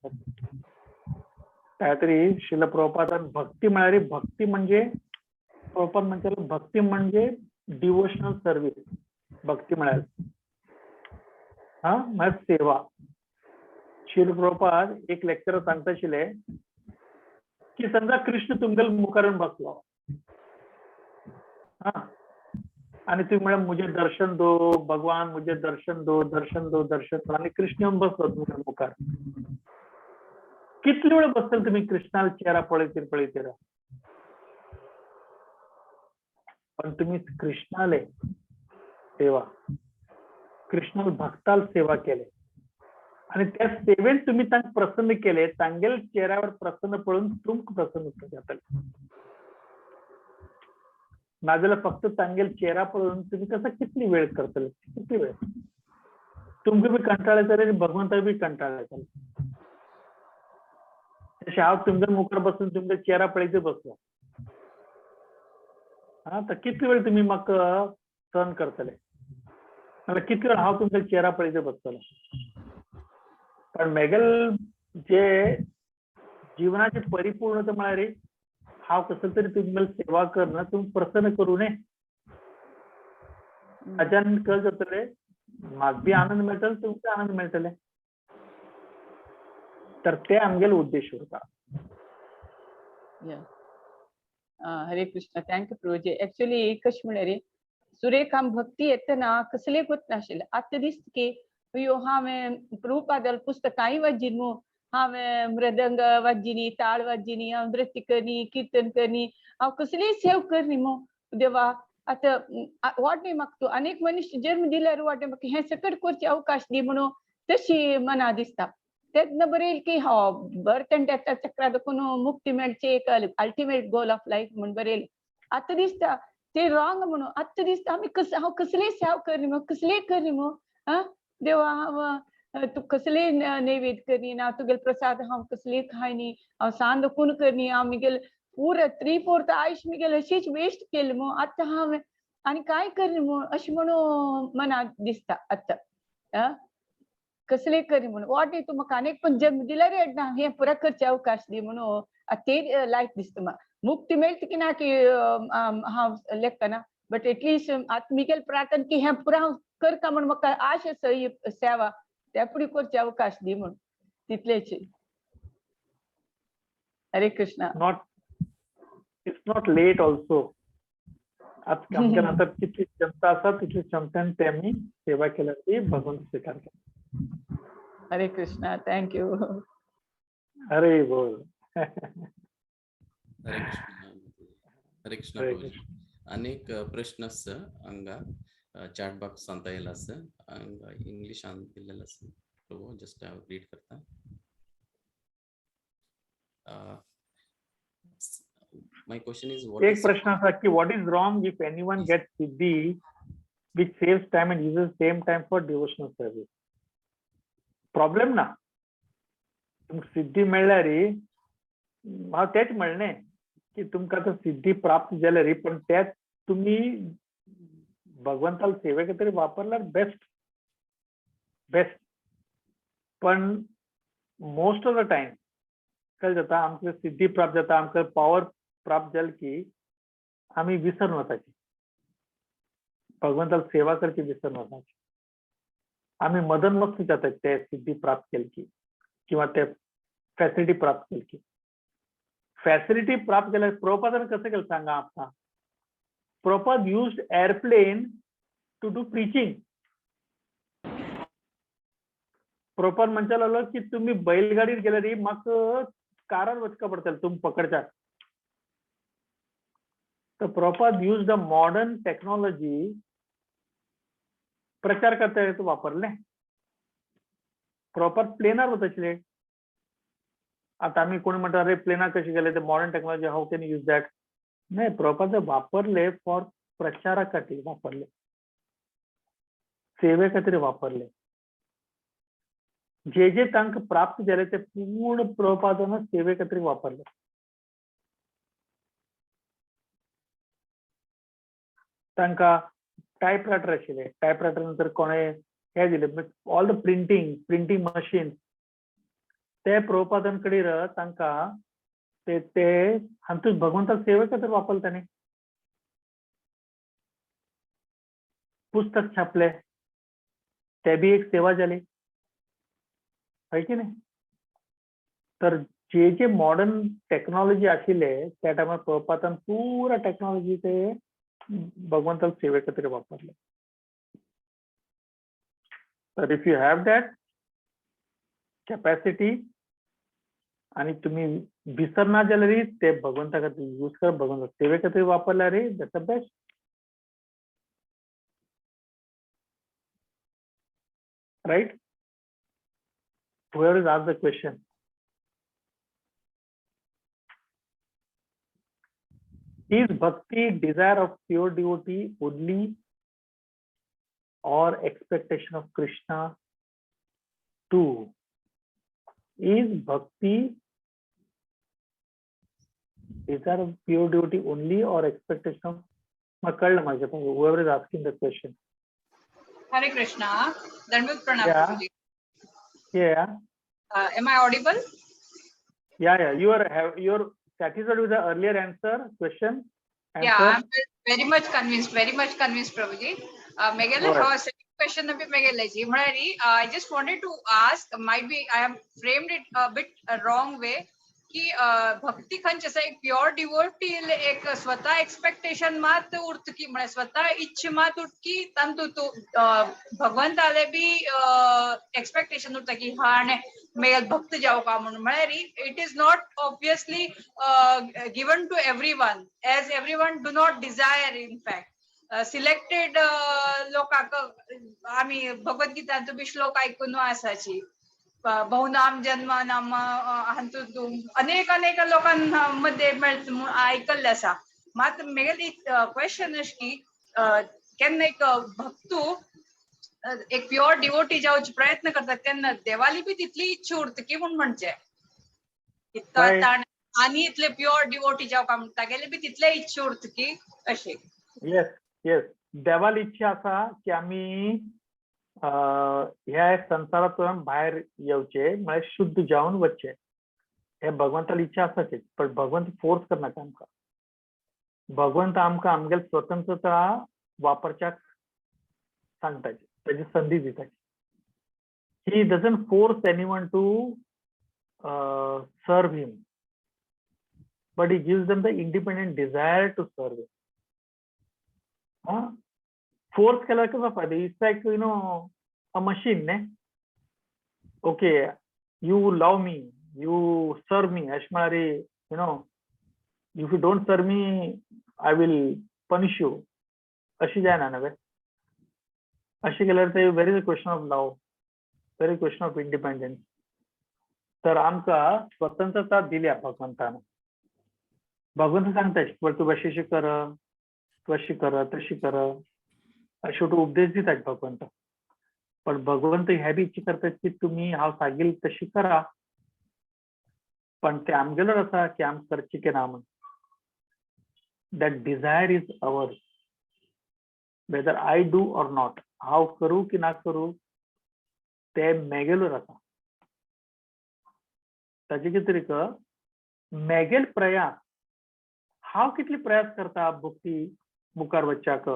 काय तरी श्रील प्रभुपादान भक्ती म्हळ्यार, भक्ती म्हणजे प्रभुपाद म्हणटाले भक्ती म्हणजे डिवोशनल सर्वीस. भक्ती म्हळ्यार हा म्हळ्यार सेवा. श्रील प्रभुपाद एक लेक्चर सांगता आशिल्ले की समजा कृष्ण तुमगेल मुखार येवन बसलो हा आणि तुम्ही म्हळ्यार मुझे दर्शन दो भगवान, मुझे दर्शन दो, दर्शन दो, दर्शन दो, आणि कृष्ण येवन बसलो तुमच्या मुखार. कितले वेळ बसतले तुम्ही कृष्णाला चेहरा पळयतीर पळयतीर? पण तुम्ही कृष्णाले सेवा, कृष्णाल भक्ताल सेवा केले आणि त्या सेवेत तुम्ही तांकां प्रसन्न केले, तांगेल चेहऱ्यावर प्रसन्न पळोवन तुमकां प्रसन्न जातले. नाजाल्यार फक्त तांगेल चेहरा पळोवन तुम्ही कसं कितली वेळ करतले, कितली वेळ तुमकां बी कंटाळ येतले आनी भगवंताक बी कंटाळ येतले. तशें हांव तुमच्या मुखार बसून तुमच्या चेहरा पळयत बसलो हा, तर कितले वेळ तुमी म्हाका सहन करतले, नाल्यार कितले वेळ हांव तुमच्या चेहरा पळयत बसतलो. पण मेगेल जे जिवनाचे परिपूर्णता म्हळ्यार हांव कसो तरी तुमगेली सेवा करना, तुमी प्रसन्न करूं नये. ताच्यान कशें जातलें, म्हाका बी आनंद मेळटलो, तुमकां आनंद मेळटले. तर ते आमगेलो उद्देश उरता. हरे Krishna. Thank you Prabhuji. Actually कशें म्हळ्यार सुरेखाम भक्ती येतना कसलें नाशिल्लें. आतां दिसता की अयो हांवें प्रभुपादाल पुस्तकांय वाचिन मू, हांवें मृदंग वाजिनी, ताळ वाजिनी, हांव नृत्य करनी, किर्तन करनी, हांव कसलीय सेव करनी मू देवा. आतां वाटणे म्हाका तूं अनेक मनीस जन्म दिल्यार वाटणे म्हाका हें सकट करचे अवकाश दी म्हणून तशी मना दिसता. तेन्ना बरयल की हो बर्थ अँड डेथा चक्रा देखून मुक्ती मेळची एक अल्टिमेट गोल ऑफ लायफ म्हूण बरयल. आतां दिसता ते रॉंग म्हणून. आतां दिसता आमी कस हांव कसलीय सेवा करनी मू, कसलीय करनी मू. आं देवा हांव तूं कसलीय नैवेद्य करनी ना, तुगेले प्रसाद हांव कसलीय खायनी, हांव सांज दुखून करनी, हांव म्हगेले पुरो 3/4 आयुष्य म्हगेलें अशीच वेस्ट केलें मू. आतां हांव आनी कांय करनी मू अशें म्हणून मनाक दिसता. आतां आं कसले करी म्हणून वाट तूं म्हाका आनीक पण जन्म दिल्यार येना हें पुरा करचे अवकाश दी म्हणून ते लायक दिसता म्हाका. मुक्ती मेळटा की ना की हांव लेखना, बट एटलिस्ट आतां म्हगेलें प्रार्थना की हें पुरा हांव करता म्हूण म्हाका आश आसा ही सेवा त्या पुढे करचे अवकाश दी म्हूण, तितलेच. Hare Krishna. Not it's not late also. आतां आमच्या नंतर कितली क्षमता आसा तितली क्षमतेन ते आमी सेवा केल्यार ती भगवंत स्विकार केला. हरे कृष्णा. Thank you. हरे बोल. हरे कृष्ण. हरे कृष्ण हरे प्रभुजी. अनेक प्रश्न आसा हांगा चॅट बॉक्सांत आयला आसा, हांगा इंग्लिशान दिल्लेलो आसा. प्रभू, जस्ट हांव रीड करता. My question is what एक प्रश्न असा की what is wrong if anyone get siddhi which saves time and uses same time for devotional service? Problem ना. तुमकां सिद्धी मेळ्ळ्यार हांव तेच म्हणलें की तुमकां आतां सिद्धी प्राप्त जाल्या रे, पण तेच तुमी भगवंताल सेवे खातीर वापरल्यार बेस्ट बेस्ट. पण मोस्ट ऑफ the time कशें जाता, आमकां सिद्धी प्राप्त जाता, आमकां पावर प्राप्त जाली की आमी विसरून वताची, भगवंताल सेवा करची विसरून वताची, आमी मदनमस्त जाता ते सिद्धी प्राप्त केली की किंवा ते फॅसिलिटी प्राप्त केली की. फॅसिलिटी प्राप्त केल्यार प्रभुपादान कशें केलें सांगा आमकां. Prabhupada used airplane to do preaching. Prabhupada म्हणचे लागलो की तुम्ही बैलगाडीर गेल्यार म्हाका कारार वचका पडटलें तुमी पकडच्याक. तर Prabhupada use the modern technology प्रचार करता तो वापरले. प्रभुपाद प्लेनार वताशिल्ले. आतां आमी कोण म्हणटा अरे प्लेनार कशें गेले, ते modern technology how can use that. नाही, प्रभुपाद वापरले फॉर प्रचारा खातीर वापरले, सेवे खातीर वापरले. जे जे तांकां प्राप्त जाले ते पूर्ण प्रभुपादान सेवे खातीर वापरले. तांकां टायपरायटर आशिल्ले, टायपरायटर नंतर कोणे हे दिले all the printing machine ते प्रभुपादान कडेन तांकां ते ते हातूंत भगवंताक सेवे खातीर वापरले ताणें. पुस्तक छापले ते बी एक सेवा जाली, हय की न्ही. तर जे जे मॉडर्न टॅक्नॉलॉजी आशिल्ले त्या टायमार प्रभुपादान पुरा टॅक्नॉलॉजी ते भगवंताक सेवे खातीर वापरले. तर if you have that capacity आणि तुम्ही विसरना जाल्यार ते भगवंता खातीर यूज कर, भगवंता सेवे खातीर वापरल्यार that's the best. Right? Whoever is asked the question. Is bhakti desire of pure devotee only or expectation of Krishna too? Is bhakti desire of pure devotee only or expectation of? मग कळलं माझ्या, whoever is asking the question. Hare Krishna. Dandvat Pranam. Yeah. Prabhuji. Yeah. Am I audible? Yeah. You are satisfied with the earlier answer question? Answer? Yeah, I'm very much convinced. Very much convinced, Prabhuji. Megale, All right. Second question abhi megale ji. Mhalari, I just wanted to ask. Might be I have framed it a bit wrong way. की भक्ती खंयचे आसा एक प्युअर डिवोटी एक स्वता एक्सपेक्टेशन मात उरत की म्हळ्यार स्वता इच्छा मात उरत की तातूंत भगवंताले बी एक्सपेक्टेशन उरता की हा आनी मेल भक्त जावं का म्हणून. म्हळ्यार it is not obviously given to everyone as everyone do not desire. In fact selected लोकांक आमी भगवद्गीतांत बी श्लोक आयकून आसाची बहुनाम जन्म नाम हातूंत अनेक अनेक लोकांमध्ये मेळटा म्हूण आयकल्लें आसा. मात मेगेली क्वेश्चन अशें की केन्ना एक भक्तू एक प्युअर डिवोटी जावचे प्रयत्न करता तेन्ना देवाली बी तितली इच्छा उरता की म्हूण म्हणचे इतका ताण आनी इतले प्युअर डिवोटी जावं काय म्हणटा तागेली बी तितले इच्छा उरता की अशें. येस येस, देवाली इच्छा आसा की आमी ह्या संसारातून भायर येवचे, म्हळ्यार शुद्ध जावन वचचे, हे भगवंताली इच्छा आसाची. पण भगवंत फोर्स करनाका आमकां. भगवंत आमकां आमगेली स्वतंत्रता वापरच्याक सांगता, ताजी संदी दिता. He doesn't force anyone to serve him, but he gives them the independent desire to serve him. Force केल्यार कसो फायदो? It's like you know a machine न्ही. Okay, you love me, you serve me, अशें म्हळ्यार you know if you don't serve me I will punish you, अशें जायना न्हय. अशें केल्यार ते where is a question of love. Very question of independence. तर आमकां स्वतंत्रता दिल्या भगवंतान. भगवंत सांगता, तूं अशी कर, तूं अशी कर, तशी कर, अशे उपदेश दितात भगवंत. पण भगवंत हे बी इच्छा करतात की तुमी हांव सांगील तशी करा, पण ते आमगेलोच आसा की आम करची की ना म्हण. That desire is ours, whether I do or not. हांव करूं की ना करूं ते मेगेलोर आसा. ताजे कितें, मेगेल प्रयास, हांव कितले प्रयास करता भक्ती मुखार वच्चाक,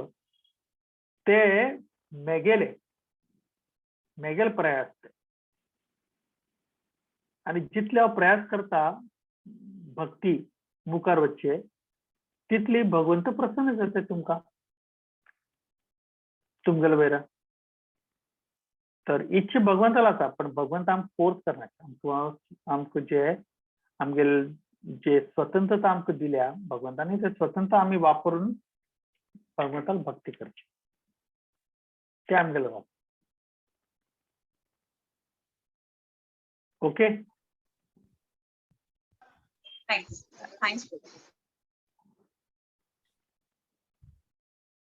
ते मेगेले मेगेल प्रयास ते. आनी जितले हांव प्रयास करता भक्ती मुखार वच्चे, तितली भगवंत प्रसन्न जाता तुमकां, तुमगेले वयर. तर इच्छा भगवंताला आसा, पण भगवंत आमकां फोर्स करना. आमकां आमकां जे आमगेले जे स्वतंत्रता आमकां दिल्या भगवंतानी, ते स्वतंत्रता आमी वापरून भगवंताक भक्ती करची, ते आमगेले वापर. Okay, thanks thanks.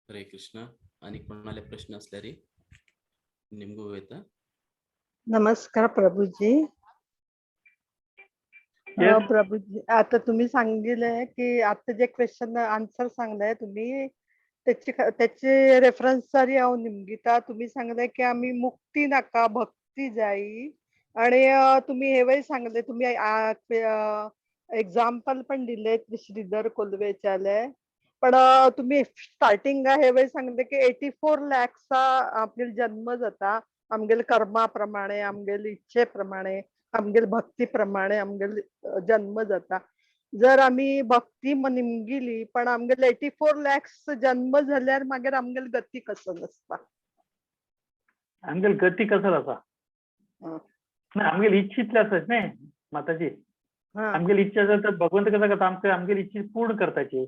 हरे कृष्ण. आणि कोणाला प्रश्न असल्यारी निमगू येता. नमस्कार प्रभूजी. Yes. Prabhuji, आता तुम्ही सांगितलंय की आता जे क्वेश्चन आन्सर सांगलाय तुम्ही, त्याचे रेफरन्स जरी हांव निमगिता. तुम्ही सांगले की आमी मुक्ती नाका, भक्ती जायी. आणि तुम्ही हेवय सांगले, तुम्ही एक्झाम्पल पण दिले श्रीधर कोलवेच्याले. पण तुम्ही स्टार्टिंगा हेवय सांगले की 84 लॅक्सा आपले जन्म जाता आमगेले कर्मा प्रमाणे, आमगेले इच्छे प्रमाणे, आमगेले भक्ती प्रमाणे आमगेले जन्म जाता. जर आमी भक्ती निमगिली पण आमगेले 84 लॅक्स जन्म जाल्यार मागीर आमगेले गती कसो आसता? आमगेले गती कसो आसा? ना, आमगेली इच्छा इतली आसा न्ही माताजी. आमगेली इच्छा आसा तर भगवंत कसो करता, आमकां आमगेली इच्छा पूर्ण करताची.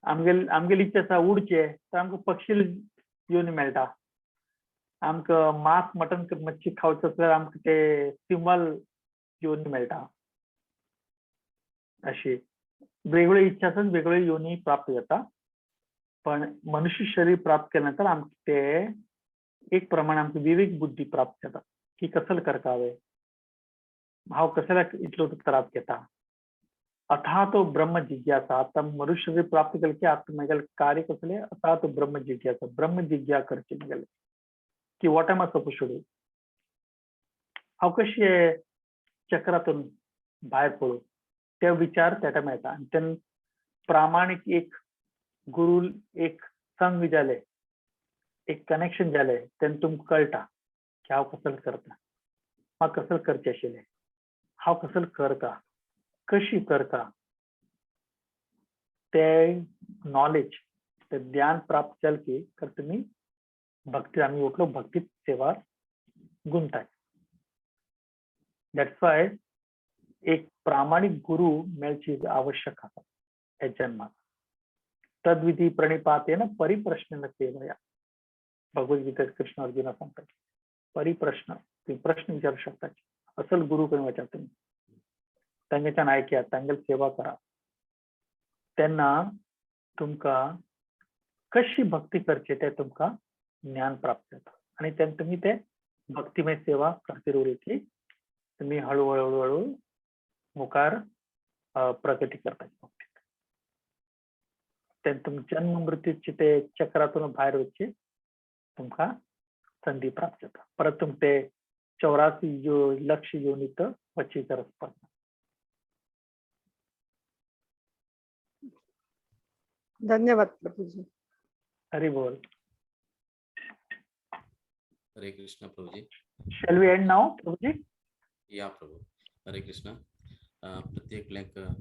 आमगेली आमगेली इच्छा आसा उडचे, तर आमकां पक्षी येवन मेळटा. आमकां मांस मटन मच्छी खावचें आसल्यार आमकां ते सिंबल येवन मेळटा. अशी वेगवेगळ्यो इच्छा आसात, वेगवेगळ्यो योनी प्राप्त जाता. पण मनुष्य शरीर प्राप्त केल्या नंतर आमकां ते एक प्रमाणे आमकां विवेक बुद्धी प्राप्त जाता की कसल करकावे, हांव कसल्याक इतलो त्रास घेता. अथा तो ब्रह्म जिज्ञासा. आता मनुष्य शरीर प्राप्त केले की आता म्हगेलें कार्य कसलें, अथा तो ब्रह्म जिज्ञासा, ब्रह्म जिज्ञा करची म्हगेलें की what am I suppose to do, हांव कशें चक्रातून भायर पडूं, ते विचार त्या टायमार येता. आनी तेन्ना प्रामाणीक एक गुरू, एक संग जाले, एक कनेक्शन जालें, तेन्ना तुमकां कळटा की हांव कसल करता, म्हाका कसल करचें आशिल्लें, हांव कसल करता, कशी करता. ते नॉलेज, ते ज्ञान प्राप्त जालें की तर तुमी भक्ती, आमी उठलो भक्तीत सेवा गुंताय. That's why एक प्रामाणीक गुरु मेळची आवश्यक आसा ह्या जन्मात. तद्विधी प्रणिपातेन परिप्रश्नेन सेवया. भगवद्गीतेत कृष्ण अर्जुना सांगतात परिप्रश्न, तुम्ही प्रश्न विचारू शकता, असल गुरु कडेन वचात तुमी, तांगेच्यान आयकयात, तांगेली सेवा करा, तेन्ना तुमकां कशी भक्ती करची ते तुमकां ज्ञान प्राप्त जाता. आनी तेन्ना तुमी ते भक्तिमय सेवा करती उरली तुमी हळूहळू हळूहळू मुखार प्रगती करता भक्तीत. तेन्ना तुमी जन्म मृत्यूचे ते चक्रातून भायर वचची तुमकां संदी प्राप्त जाता. परत तुमकां ते 84 लक्ष योनीत वचची गरज पडना. धन्यवाद प्रभूजी. हरी बोल. हरे Krishna Prabhuji. Shall we end now, Prabhuji? या प्रभू. हरे कृष्ण. प्रत्येक